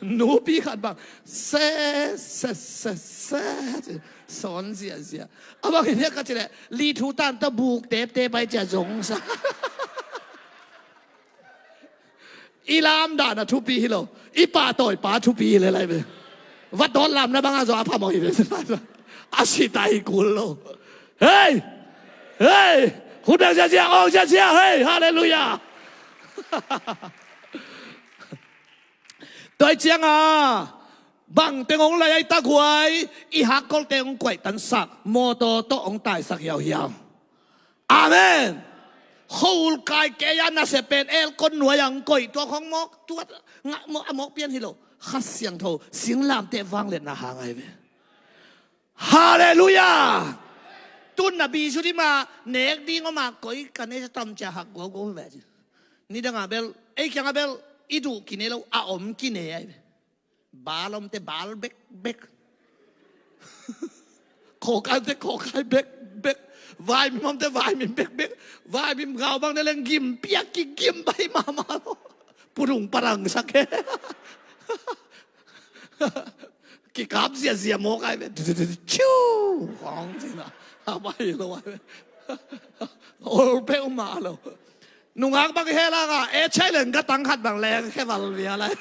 Nupi khat bang se se se se sawn ziazia a bang hi ka ci le li thu tan ta buk tepte pai cia zongsang. I lam dan a thupi hi lo. I pahtawi pa thupi hi le lai ve. Va tawt lam na bang a zaw a phamawh hi ve. A si ta hi kul lo. Hei! Hei! Khut beng ziazia, ong ziazia, hei! Halleluiah! Tua hi cianga bang teng ong lai ai ta guai, i hakkolte ong kuaih tansak, mawtaw tawh ong taisak hiauhiau. Amen. Khua ul kai kei a nasep pen elkon nuai ang koih tua khong mawk tua a mawk pian hi lo. Kha Siangtho singlamteh vangliatna hang ai ve. Halleluiah. Tun na bi su di ma nek ding oma koi ka ne sa tom cia hak go go ve. Ni danga bel ei kianga bel i duh kine lo a om kine ai ve. Bal omte bal bekbek. Khawkaite khawkai bekbek. Vaimim omte vaimim bekbek. Vaimim gau bang ne leng gim piak kigim bai mama lo. Pudung parang sake. Kikap ziazia mawk ai ve. Ciu. Khawng cina. A bai lo ai ve. Ol peuh mah lo. Nungak bang hela nga e chai leng ka tang khat bang leng khe val via lai.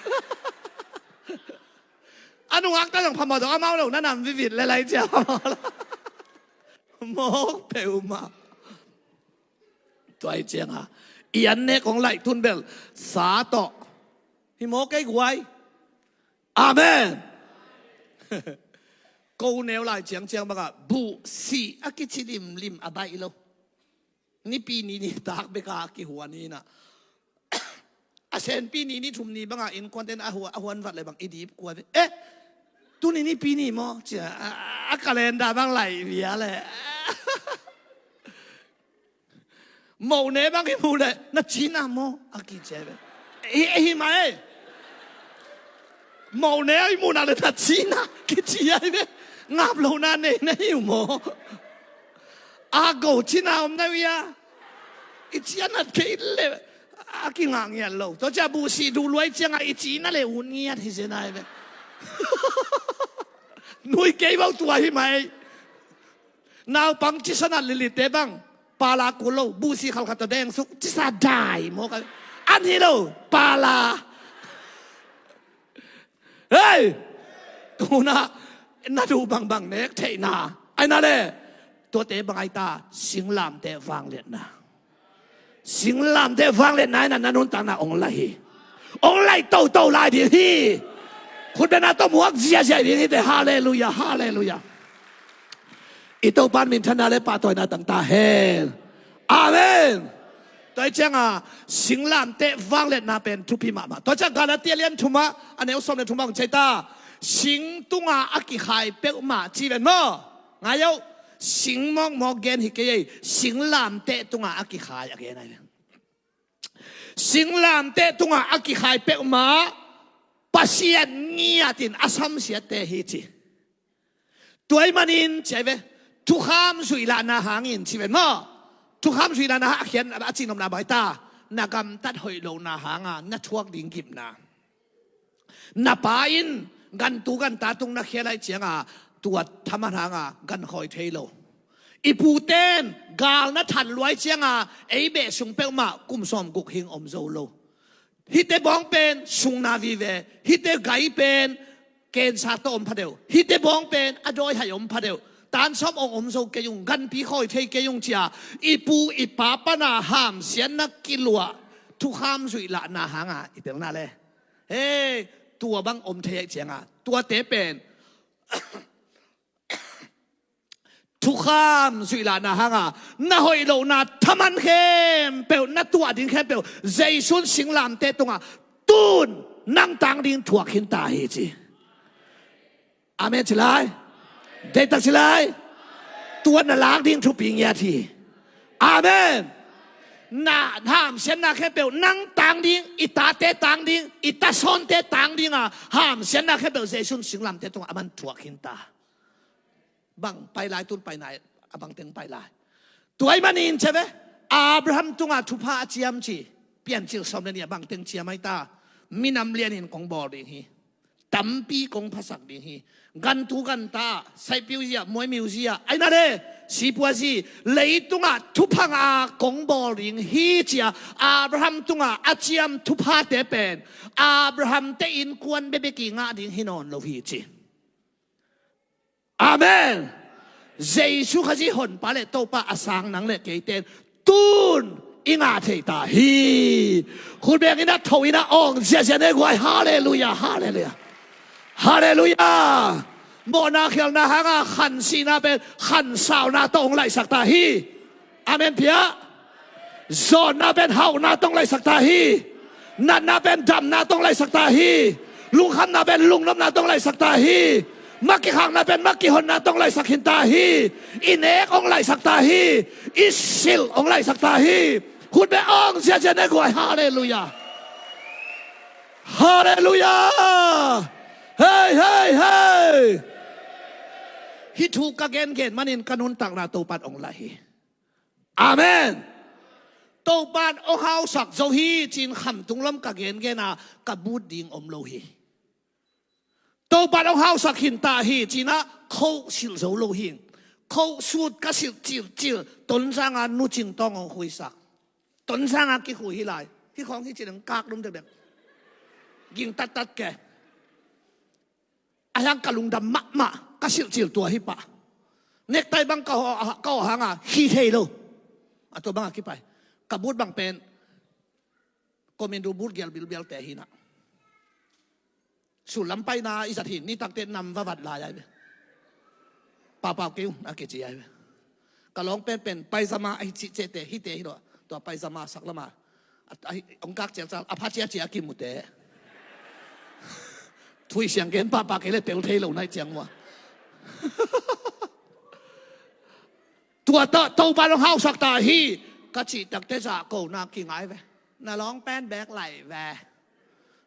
A nungak ta zong phamawh dong amau lo na nam vivit le lai cia phamawh lo. Mawk peuhmah. Tua hi cianga i an nek kong laih tun bel sa tawh hi mawk kei guai. Amen. Ko neu lai ciangciang bangah buh sih a kici limlim a baih lo. Nipi ni nitak beka a kihuan hi inah a senpi ni ni thum ni bangah innkuanten a huan vat le bang i dip kua ve. Eh, tuni nipi ni maw cia a kalenda bang lai via le. Moh ne bang i mu le na cina maw a kicia ve. Hi ma e. Moh ne a i mu na le na cina kicia ve. Ngap lo na ne na hi maw. A go cina om na via. I cia nat kei le a kingah ngiat lo. Tua cia buh sih duh luai cianga i cina le un ngiat hi sia nai ve. Nui kei bau tua hi mai. Naupang cisa nat lilitte bang pala kul lo buh sih khalkhat ta deng suk cisa dai maw ka an hi lo pala. Hei! Tuna na duh bangbang nek theihna ai na le tuate bang ai ta singlamteh vangliatna. Singlamteh vangliatna ai na na nuntakna ong lai hi. Ong lai toto lai ding hi. Khutbena tawh muak ziazia ding hi te. Halleluiah, halleluiah. I Topan minthanna le pahtawina tangta hen. Amen. Tua hi cianga singlamteh vangliatna pen thupi mahmah. Tua ciang Galatia lian thuma a neu sawm le thuma hong ciai ta. Sing tunga a kikhai peuhmah ci ven maw? Ngai oh. Sing mawkmawk gen hi kei ei. Singlamteh tunga a kikhai a gen ai ven. Singlamteh tunga a kikhai peuhmah Pasian ngiatin a samsiatte hi ci. Tua ahih manin ci ai ve. Thukham zuihlahna hangin ci ven maw? Thukham zuihlahna hang a khian a cihnopna bai ta. Na gamtat hoih lohna hanga na thuak ding gimna. Na pa in gantu ganta tung na khia lai cianga tua thaman hanga gan khawi thei lo. I puten gal na than luai cianga ei beh sung peuhmah kum sawm guk hing om zo lo. Hihte bawng pen sungna vive. Hihte gai pen kensa tawh om phadeuh. Hihte bawng pen a dawi hai om phadeuh. Tan sawm ong om zo kei ung ganpi khawi thei kei ung cia i pu i pa pana hamsiatna kiluah thukham zuihlahna hanga i pelna le. Hei, tua bang om thei aih cianga tuate pen thukham zuihlahna hanga na hoih lohna thaman khempeuh na tuah ding khempeuh Jesu'n singlamteh tunga tun nang tang ding thuak khin ta hi ci. Amen ci lai. Deitak ci lai. Tua na lak ding thupi ngiat hi. Amen. Na hamsiatna khempeuh nang tang ding i tate tang ding i tasawnte tang dinga hamsiatna khempeuh Jesu'n singlamteh tunga a man thuak khin ta. Bang pai lai tun pai nai a bangteng pai lai. Tua ahih manin ci ve Abraham tunga thupha a ciam ci. Piancil sawm le nih a bangteng ciam ai ta. Minam lianin kong bawl ding hi. Tampi kong phasak ding hi. Gantu ganta saihpiu zia muaimiu zia ai na le sipua zi leitungah thupha ngah a kong bawl ding hi cia Abraham tunga a ciam thuphate pen Abraham te innkuan bebeki ngah ding hi nawn lo hi ci. Amen. Jesu Khazih honpa le Topa a sang nang le keiten tun i ngah thei ta hi. Khut beng in a tho in a awng ziazia ne guai. Halleluia, halleluia, halleluia. Mawhna khialhna hanga khansihna pen khansauna tawh hong laihsak ta hi. Amen pia. Zawnna pen hauhna tawh hong laihsak ta hi. Natna pen damna tawh hong laihsak ta hi. Lungkhamna pen lungnopna tawh hong laihsak ta hi. Makikhakna pen makihonna tawh hong laihsak khin ta hi. I nek hong laihsak ta hi. I silh hong laihsak ta hi. Khut beng awng ziazia ne guai. Halleluia. Halleluia. Hei, hei, hei. Hih thu ka gengen manin ka nuntakna Topan hong laih hi. Amen. Topan hong hausak zo hi ci-in khamtung lam ka gengen a, ka but ding om lo hi. Topan hong hausak khin ta hi ci-in a, khoh silh zo lo hi. Khoh sut ka silh cilcil, Tonzang a Nu Cing Tawng hong khuisak. Tonzang a kikhui hi lai. Hih khawng hi ci-in hong kak lum dekdek. Ging tattat ke. A hiang ka lungdam mahmah, ka silhcil tua hi pah. Nektai bang ka hawh, ka hawh hanga hi thei lo. A tua banga kipai. Ka but bang pen commando but gial bilbialte hi na. Sullam paina i zat hi, nitakte nam vavat lai ai ve. Papau keu a kici ai ve. Ka lawng penpen paizama ahi cihcehte hite hi lo. Tua paizama sak lama a, a, hong kak cialcial a pha ciacia a kimute. Thui siang gen pahpah kei le tel thei lo nai ciang mua. Tua tawh Topa hong hausak ta hi. Ka cih takte zahkona kingai ve. Na lawng pen bek lai ve.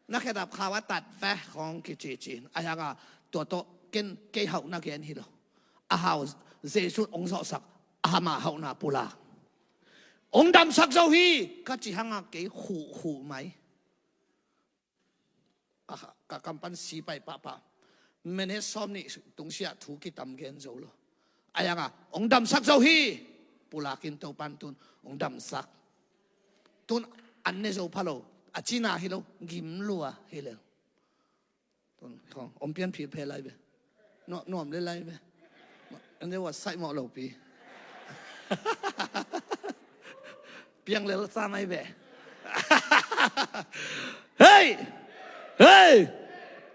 Na khedap khau a tat ve khawng kici cin a hianga tua tawh ken kei hauh na gen hi lo. A hau Jesu hong zawhsak a hama hauhna pulak. Hong damsak zo hi ka ci hanga kei khuhkhuh mai. A, ka kampan sipai pahpah. Minute sawm nih tungsiah thu kitam gen zo lo. A hianga hong damsak zo hi. Pulakin Topan tun hong damsak. Tun an ne zo pha lo. A cina hi lo, gim lua hi lo. Tun hong om pian phir phe lai ve. Nuam le lai ve. An ne wa sai mawh lo pi. Piang lel sa mai ve. Hei! Hei!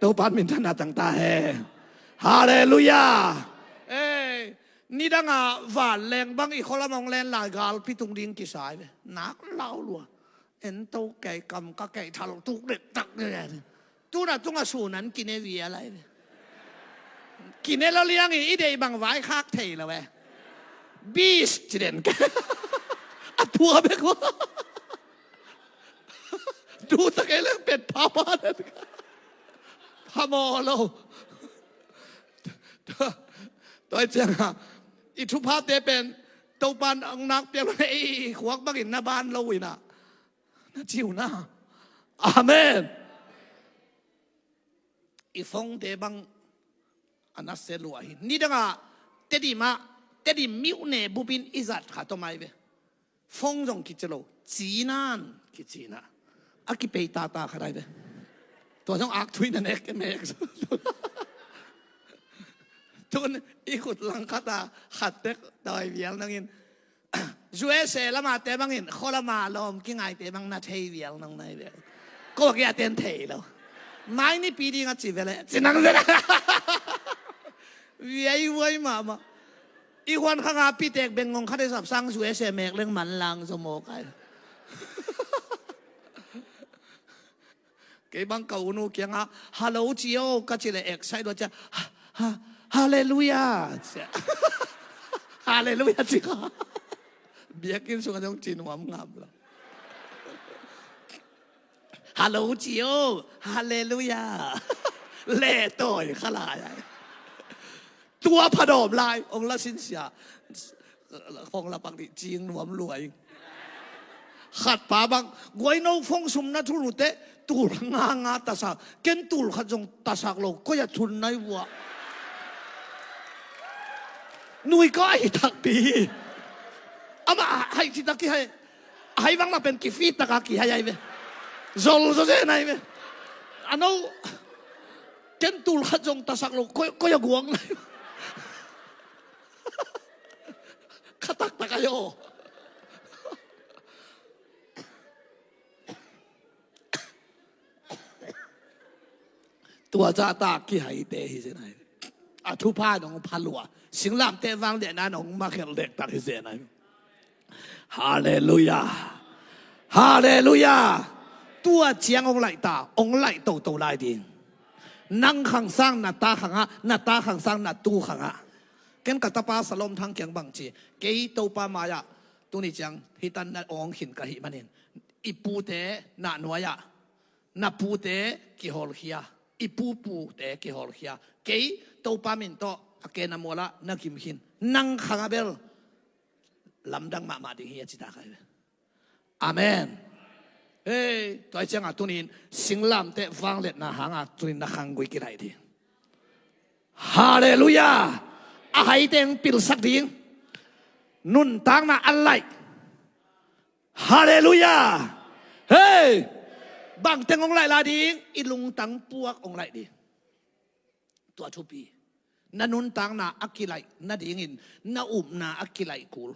Topan minthanna tang ta he. Halleluia. Hei, nidanga vanleng bang i khualam hong len lai galpi tung ding kisai ve. Nak lau lua. En to kei kam ka kei thal tuk det tak ni. Tuna tunga sunan kine via lai ve. Kine lo liang i, i deih bang vai khak thei lo ve. Bis ci den. A tua bek ua. Du ta kei leng pet papa den. Pha maw lo. Tua, tua cianga i thuphate pen Topan ang nak piang lo, ei khuak bangin na ban lo ina. Na ciu na. Amen. I phone te bang a na se lua hi. Nidanga Tedim a, Tedim miuh ne bupin i zat kha to mai ve. Phone zong kici lo. Cinan kicina. A kipei tata kha dai ve. Tua zong ak thui na nek ke mek. Tun i khut lang khata khat tek dai vial nangin. U S A lama te bangin kholama lawm kingaite bang na thei vial nang nai vial. Ko kia ten thei lo. Mai ni pi ding a ci vele ci nang vele. Viai vuai mama. I huan khanga pitek beng ngong khate sap sang U S A mek leng man lang zo mo kai. Kei bang ka unu kianga hello ci o ka ci le excite lo cia. Ha, ha, halleluia cia. Halleluia cia. Biakin sunga dong ci nuam ngam lo. Hello ci o. Halleluia. Le toi khalai. Tua phadawm lai ong la sinsia. Khong la pak dih cing nuam luai. Khat pa bang guai no phone sum na thulu te tul nga nga tasak ken tul khat zong tasak lo koi a thun nai vua. Nui ka ai takpi. Ama hai ci tak ki hai. Hai vang la pen ki fi taka ki hai ai ve. Zol zo ze nai ve. Ano ken tul khat zong tasak lo koi a guang nai. taktak ahi aw. Tua zahtak kihaite hi zen ahi. A thupha nong phalua, singlamteh vangliatna nong makhelh dektak hi zen ahi. Halleluiah. Halleluiah. Tua ciang hong laih ta, hong laih toto lai ding. Nang khang sang na ta khangah, na ta khang sang na tu khangah. Ken ka tapa Salom Thang kiang bang ci, kei Topa mai-ah tuni ciang hitan na awng khin ka hih manin, i pute na nuai-ah na pute kihawlkhia, i pupute kihawlkhia. Kei Topa min tawh a ken a mualah na gim khin, nang khangah bel lamdang mahmah ding hi a ci ta ka hi ve. Amen. Hei, tua hi ciangah tunin singlamteh vangliatna hangah tunin na khanggui kilaih ding. Halleluiah. A haite hong pilsak ding. Nuntakna a laih. Halleluiah. Hei, bangteng hong laih lai ding? I lungtang puak hong laih ding. Tua thupi. Na nuntakna a kilaih nadingin na upna a kilaih kul.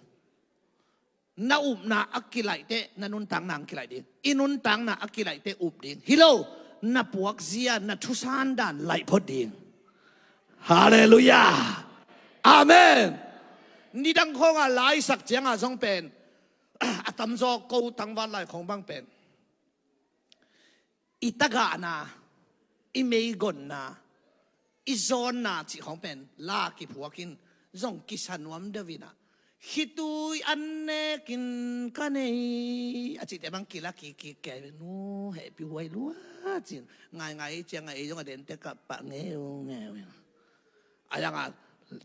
Na upna a kilaih teh na nuntakna hong kilaih ding. I nuntakna a kilaih teh up ding hi lo, na puakzia, na thusan dan laih phot ding. Halleluiah. Amen. Nidang khawngah laisak ciangah zong pen a tamzaw ko tangval lai khawng bang pen i tagahna, i meigonna, i zawnna cih khawng pen la kiphuakin zong kisa nuam deuh inah, khitui an nekin ka nei a cihte bang kila kikkik kei ve. Nu hehpih huai lua cin ngaingai ciangah ei zong a dente kap pah ngeungeu in. A yangah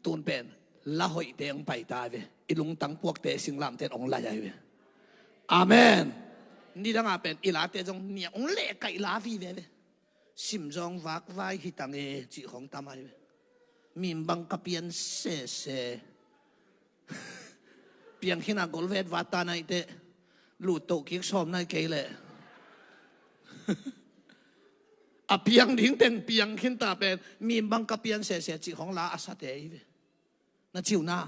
tun pen la hoihte hong paita ve. I lungtang puakte singlamteh hong laih ahi ve. Amen. Nidangah pen i late zong nia hong lehkaih la vive ve. Simzawng vakvai hi tang e cih khawng tam ahi ve. Mimbang ka pian sese. Piang khinah golvet vat ta naih teh, luhtoh kik sawm naih kei leh a piang ding teng piang khinta pen mimbang ka pian sese cih khawng la a sate hi ve. Na ciu na.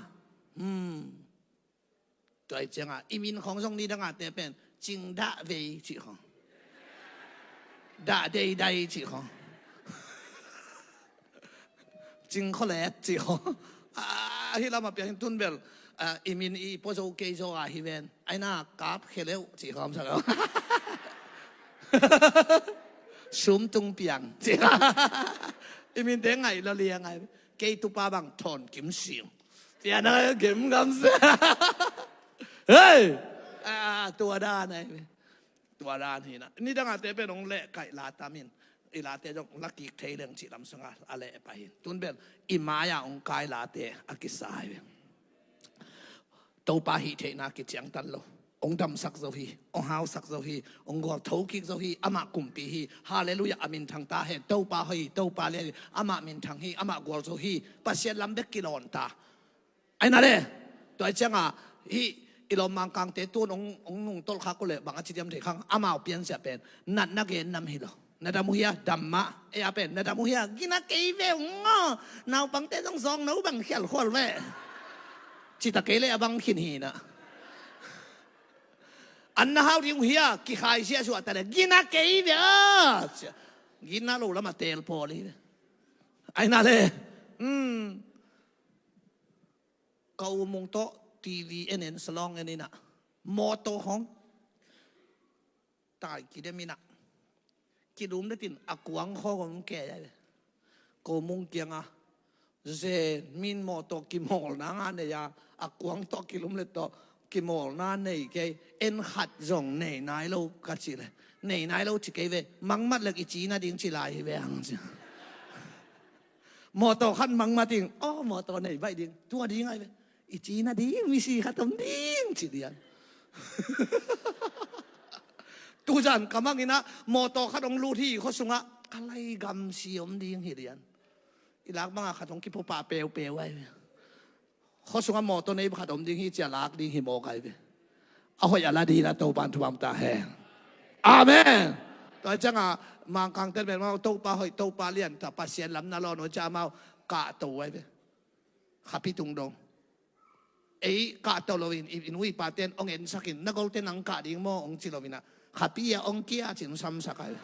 Hmm. Tua hi ciangah i min khawng zong nidangahte pen Cing Dah Vei cih khawng, Dah Dei Dai cih khawng, Cing Khualet cih khawng. Ah, hih lamah piang hin tun bel, ah, i min i pua zo kei zaw a hi ven. Aina Kap Kheleuh cih khawng sa lo. Sum Tung Piang cih. I minte ngaih lo liang ai. Kei tupa bang Thawn Kim Sing. Pian a gem gam se. Hei! Ah, tua dan ai. Tua dan hi na. Nidangahte pen hong lehkaih la tamin i late zong la kik thei leng cih lam sungah a leh pah hi. Tun bel i mai-ah hong kai late a kisa hi. Topa hih theihna kiciangtan lo. Hong damsak zo hi, hong hausak zo hi, hong gual thokik zo hi, amah kumpi hi. Halleluiah, a minthang ta hen. Topa hoih hi, Topa lian hi, amah minthang hi, amah gual zo hi. Pasian lam bek kilawn ta. Aina le, tua hi ciangah hih i lawm Mangkangte tun hong, hong nungtolh khak uh leh bang a ci diam thei khang, amau piansiah pen natna gen nam hi lo. Na dam uh hia, dam mah. Ei a pen na dam uh hia, gina kei ve ung aw. Naupangte zong zawng no bang khialkhual ve. Cita kei le a bang khin hi na. An na hau ding uh hia, kikhai sia suah ta le, gina kei ve aw. Gina lo lama tel pawl hi ve. Aina le. Hmm. Ka u mung tawh T V en en salawng en inah mawtaw hong tai kidem inah kilum letin a kuang khawng om kei ai ve. Ko mung kianga ze min mawtaw kimawlna nga nei a, a kuang tawh kilum let tawh kimawlna nei kei, en khat zong nei nai lo ka cih le, nei nai lo ci kei ve, mangmat lek i ci nading ci lai hi ve ang ci. Mawtaw khat mangmat ding, aw mawtaw nei baih ding, tua ding ai ve. I ci nading misi khat om ding ci lian. Tuzan ka mang inah mawtaw khat hong lut hi khua sungah, ka lai gamsi om ding hi lian. I lak bangah khat hong kiphupah peupeu ai ve. Khua sungah mawtaw nei khat om ding hi cia lak ding hi mawk ai ve. A hoih a la dina Topan thupam ta hen. Amen. Tua ciangah Mangkangte pen mau Topa hoih, Topa lian ta, Pasian lam na lawn uh cia mau kahto ai ve. Khapi tung dong. Ei kahto loin i nu i pate'n hong ensak in, na golte nang kah ding maw hong ci loin ah, khapi ah hong kia cin samsak ai.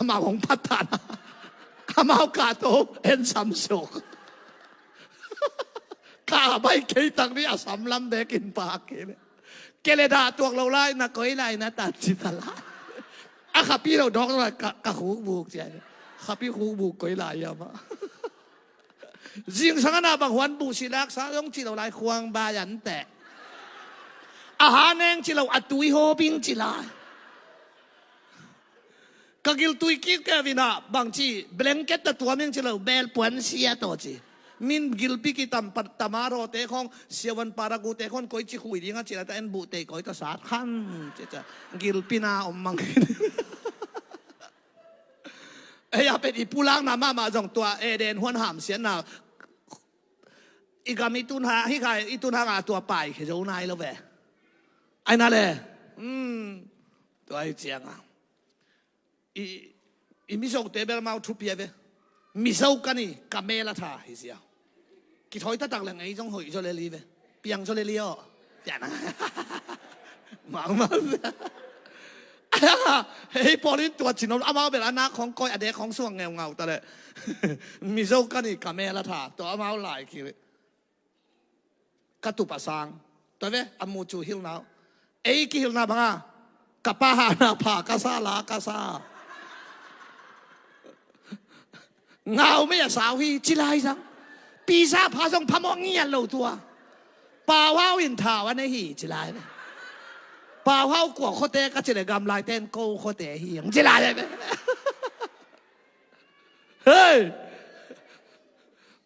Amau hong phat ta na. Amau kahto en samsuk. Kah bai kei tang ni a sam lam bekin pa kei le. Kei le dah tuak lo lai na koi lai na ta ci ta lai. A khapi lo dawk lai ka, ka khukbuk ci ai. Khapi khukbuk koi lai a mah. Zingsang a na bang huan buh silak sa zong ci lo lai khuang bai an teh. A ha neng ci lo a tui hawping ci lai. Ka giltui kik kevin ah bangci blanket ta tuaming ci lo bel puan sia tawh ci. Min gilpi kitam tamarawte khawng siawan paragute khawng koi ci khui ding a ci la ta en buh tei koi ta sat kham ci ca gilpi na om mang. Ei a pen i pulakna mahmah zong tua Eden huan hamsiatna i gam i tun ha hi khai i tun hanga tua pai khe zo nai lo ve. Ai na le. Tua hi cianga i, i mizote bel mau thupi a ve. Mizo ka ni ka mel a tha hi sia. Kithawi taktak leng ei zong hoih zaw le li ve. Piang zaw le li aw. Piang. Mangmang. Hei pawlin tua cin om amau bel a nak khawng koi a dek khawng suang ngeungau ta le. Mizo ka ni ka mel a tha tua amau lai kiri. Ka tup a sang. Tua ve a mu cu hilnau. Ei kihilna banga ka pa hana pha ka sa la ka sa. Ngau mei a sau hi ci lai zang. Pisa pha zong phamawh ngiat lo tua. Pau hau in thau a nei hi ci lai ve. Pau hau kua khuate ka ci le gam lai ten ko khuate hi ang ci lai ve. Hei.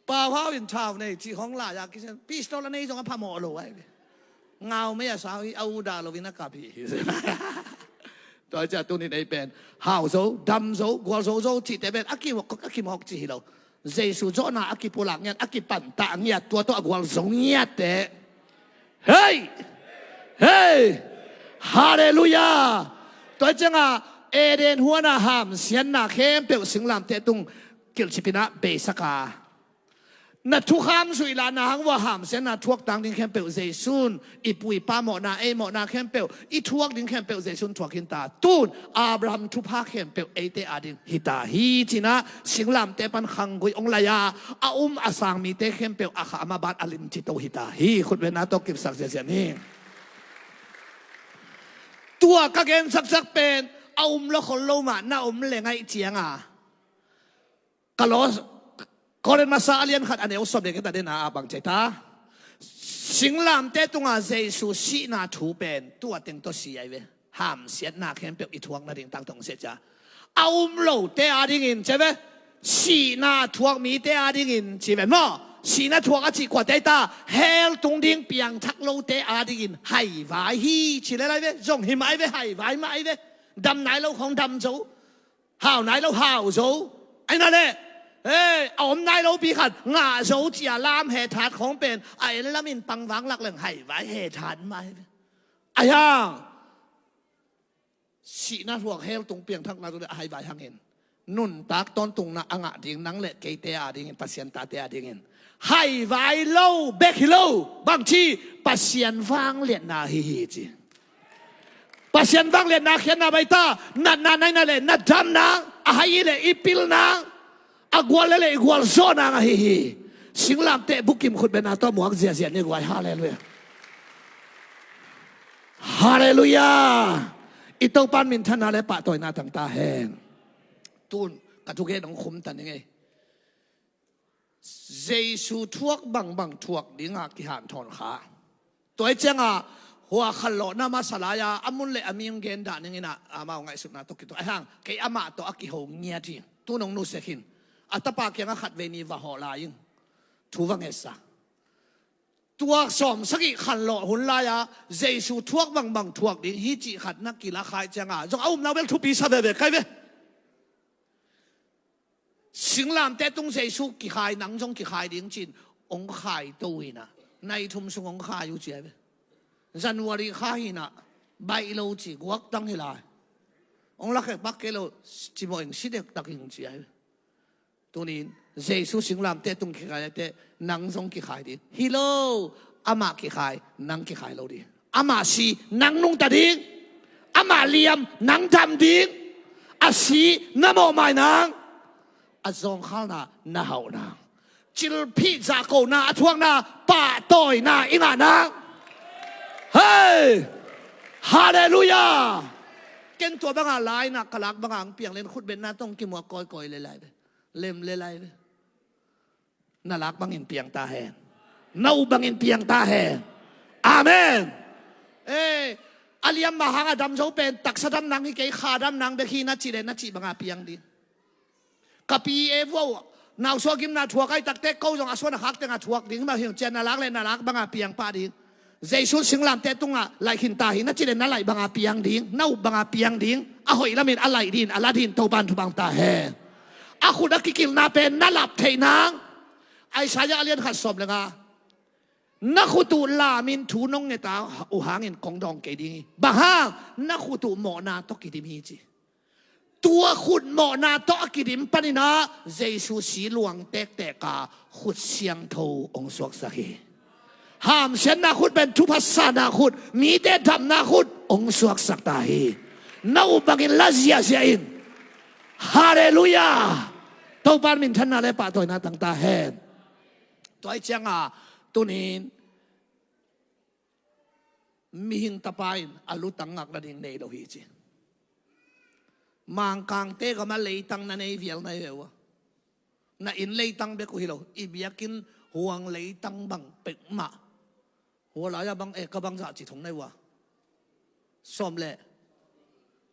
Pau hau in thau nei ci hong lai a kisen pistol a nei zong a phamawh lo ai ve. Ngau mei a sau hi a uda lo in a kap hi. Tua cia tunin ei pen hau zo dam zo gual zo zo cihte pen a kimawk a kimawk ci hi lo. Jesu zawhna a kipulak ngiat a kipantah ngiat tua tawh a gual zo ngiatte. Hei. Hei. Halleluia. Tua cianga Eden huana hamsiatna khempeuh singlamte tung kilcipinah beisaka na thukham zuih lah na hang vua hamsiatna thuak tang ding khempeuh Jesu'n i pu i pa mawhna ei mawhna khempeuh i thuak ding khempeuh Jesu'n thuak hinta. Tun Abraham thupha khempeuh eite ading hita hi cinah singlamte pan khanggui ong lai-a a um a sang mite khempeuh a kha ama ban a limci to hita hi. Khutbetna tawh kipsak ziazian hi. Tua ka gen saksak pen a um lo khol lo mah na om le ngaih cianga ka law Korin masa a lian khat a neu sawm le keta dena a bang ceta singlamte tunga Jesu sihna thu pen tua teng tawh si ai ve. Hamsiatna khempeuh i thuak nading tangtong sia cia a um lote adingin ce ve. Sihna thuak mite adingin ci ve maw? Sihna thuak a cih kuate ta hell tung ding piangthak lote adingin haivai hi ci le lai ve. Zong hi mai ve haivai mai ve. Dam nai lo khong dam zo. Hau nai lo hau zo. Ai na le. Hei a om nai lo pi khat ngah zo cia lam he that khong pen a en lamin pangvang lak leng haivai he that mai ve. Ai hang sihna thuak hell tung piangthakna tu le a haivai hangin nuntak tawntungna a ngah ding nang le keite adingin Pasian tate adingin haivai lo bek hi lo bangci Pasian vangliatna hi hi ci. Pasian vangliatna khiatna baita natna naina le na damna a hai le i pilna a gual le le i gual zawhna ahi hi. Singlamte bukim khutbetna tawh muak ziazia ni guai. Halleluia. Halleluia. I Topan minthanna le pahtawina tangta hen. Tun ka thugen hong khumta ning ei. Jesu thuak bangbang thuak dinga kihanthawn kha. Tua i cianga hua khanlawhna masa lai-a a mun le a ming gen dah ningin ah amau ngaihsutna tawh kituk ai hang kei amah tawh a kiho ngiat hi. Tun hong nusia khin a tapa kianga khatvei ni va hawh lai in thu va ngetsa. Tua sawm sagih khanlawh hun lai-a Jesu thuak bangbang thuak ding hi cih khat na kila khai cianga zong a umna bel thupi sa veve kai ve. Singlamte tung Jesu kikhai nang zong kikhai ding cin hong khai to hinah nai thum sung hong khai uh cia ve. January kha hinah baih lo ci guak tang hi lai. Hong lakhek bak kei lo cimawh ing si dektak ing cia ve. Tunin Jesu singlamteh tung kikhai teh nang zong kikhai ding. Hi lo, amah kikhai, nang kikhai lo ding. Amah si, nang nungta ding. Amah liam, nang dam ding. A si na mawhmai nang. A zawngkhalna na hauh nang. Cilphih zahkona a thuakna pahtawina i ngah nang. Hei! Halleluiah! Ken tua banga lai na ka lak banga ang piang len khutbetna tong kimuak kawikawi le lai ve. Lem le lai ve. Na lak bangin piang ta hen. Na up bangin piang ta hen. Amen. Eh, a liam mah hang a dam zo pen taksa dam nang hi kei, kha dam nang bek hi na cih le na cih banga piang ding. Ka pi e vuau nausuah gimna thuak ai takte ko zong a suan a khak tengah thuak ding mah hi ung cia na lak le na lak banga piang pah ding. Jesu singlamteh tungah laih khin ta hi na cih le na laih banga piang ding, na up banga piang ding. A hoih lamin a laih din, a la din Topan thupha ta hen. A khut a kikilhna pen na lap theih nang. Isaiah a lian khat sawm le nga. Na khut uh lamin thu nong nget a uh hangin kong dawng kei ding hi. Bang hang? Na khut uh mawhna tawh kidim hi ci. Tua khut mawhna tawh a kidim paninah Jesu si luang tektek a khut siangtho hong suaksak hi. Hamsiatna khut pen thupha sanna khut, mite damna khut hong suaksak ta hi. Na up bangin la ziahziah in. Halleluiah. Topan minthanna le pahtawina tang ta hen. Tua ih cianga tunin mihing tapa in a lutang ngak nading nei lo hi ci. Mangkangte gama leitang na nei vial na hi ve uh a, na inn leitang bek uh hi lo, i biakinn huang leitang bang peuhmah. Hua lai-a bang e ka bang zah ci thong na hi uh a, sawm le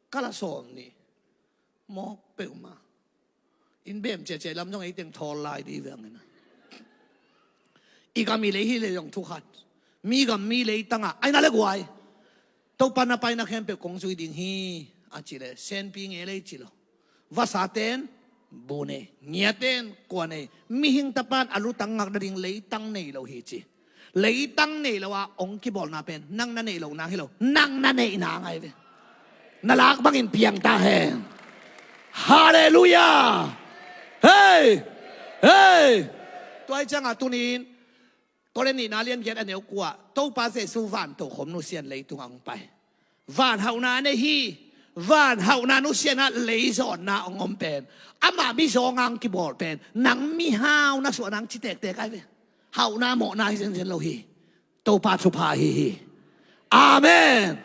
kala sawm nih mawk peuhmah. Inn bem ciacia lam zong eiteng thawl lai dih veng ina. I gam i lei hi le zong thukhat. Mi gam mi leitangah aina le guai Topa na paina khempeuh kong zui ding hi a ci le senpi nge lei ci lo. Vasaten bu nei, ngiaten kua nei. Mihing tapan a lutang ngak nading leitang nei lo hi ci. Leitang nei lo a ong kibawlna pen nang na neih lo nang hi lo, nang na neih nang ai ve. Na lak bangin piang ta hen. Halleluiah. Hei, hei. Tua ih ciangah tunin Korin nihna lian giat a neu kua, Topa Jesu van tokhom nusian leitung a hong pai. Van hauhna a nei hi. Van hauhna nusianah leizawnna hong om pen, amah mizawnga hong kibawl pen nang mihau na suah nang ci tektek ai ve. Hauhna mawhna hi zenzen lo hi. Topa thupha ahi hi. Amen.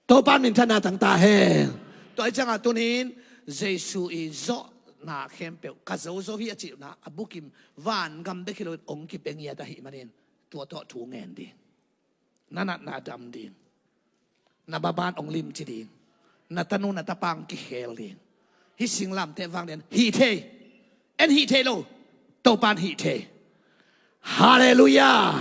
Topa minthanna tang ta hen. Tua ih ciangah tunin Jesu i zawhna khempeuh ka zozo hi a cihna a bukim vangam bek hi loin hong kipia ngiat ahih manin tua tawh thu ngen ding. Na natna dam ding. Na baban hong limci ding. Na tanu na tapa hong kikhel ding. Hih singlamteh vang lian hih thei. En hih thei lo. Topan hih thei. Halleluiah.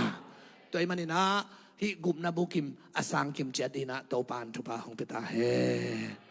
Tua ih maninah hih gupna bukim a sangkim ciat dinah Topan thupha hong pia ta hen.